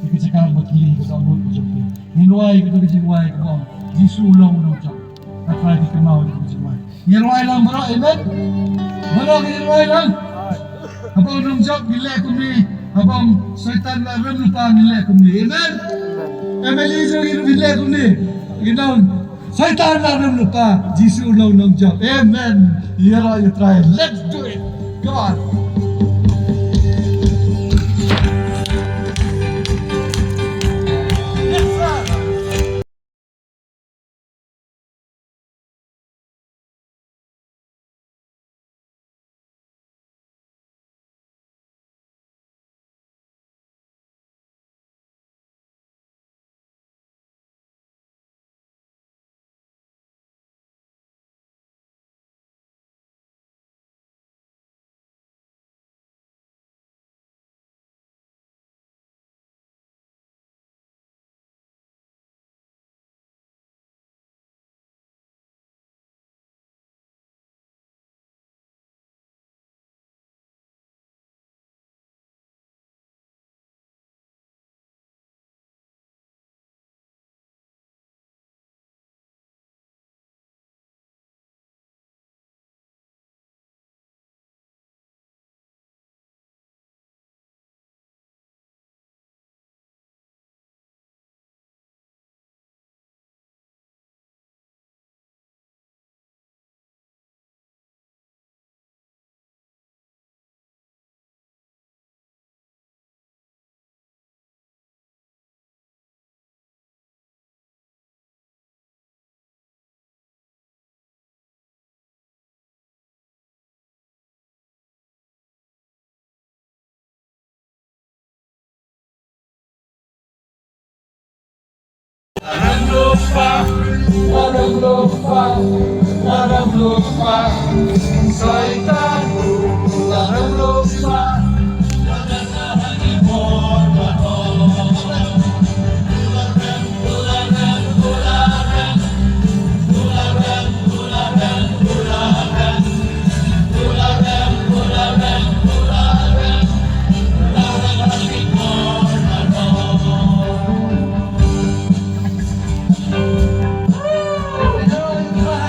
ïa ka jaka kaba thylli, ka dohnud ka jong phi. Ngin rwai kato ka jingrwai kaba ong, Jisu u long u nongjop. Nga trai, phi kynmaw ïa ka jingrwai. Ngin rwai lang baroh, amen. Baroh ngin rwai lang. Haba u nongjop ngi leh kumne, haba u Soitan la rem lypa ngi leh kumne, amen. Family jong ngi ruh ngi leh kumne. Ngin ong, Soitan la rem lypa, Jisu u long u nongjop. Amen. Ïaroh ïa U Trai. Let's do it. Come on. Yes, sir.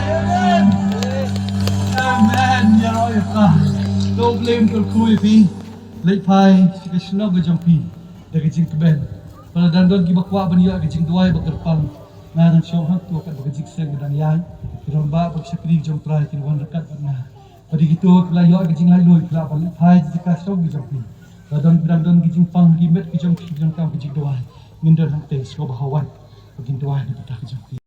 Amen. Amen. Leit phai sha ka shnong ka jong phi da ka jingkmen. Ba lada don kiba kwah ban ïoh ka jingduwai ba kyrpang, nga dang shong hangto katba ka jingseng ka dang ïaid. Ki rangbah bad ki shakri jong U Trai kin wan ryngkat bad nga. Bad ïa kito kiba la ïoh ka jinglaitluid, phi lah ban leit phai sha ka shnong ka jong phi. Lada don, dang don ka jingpang ha ki met ka jong phi, jong kam ka jingduwai, ngin don hangtei shuwa ba hap wan ba kin duwai na ka bynta ka jong phi.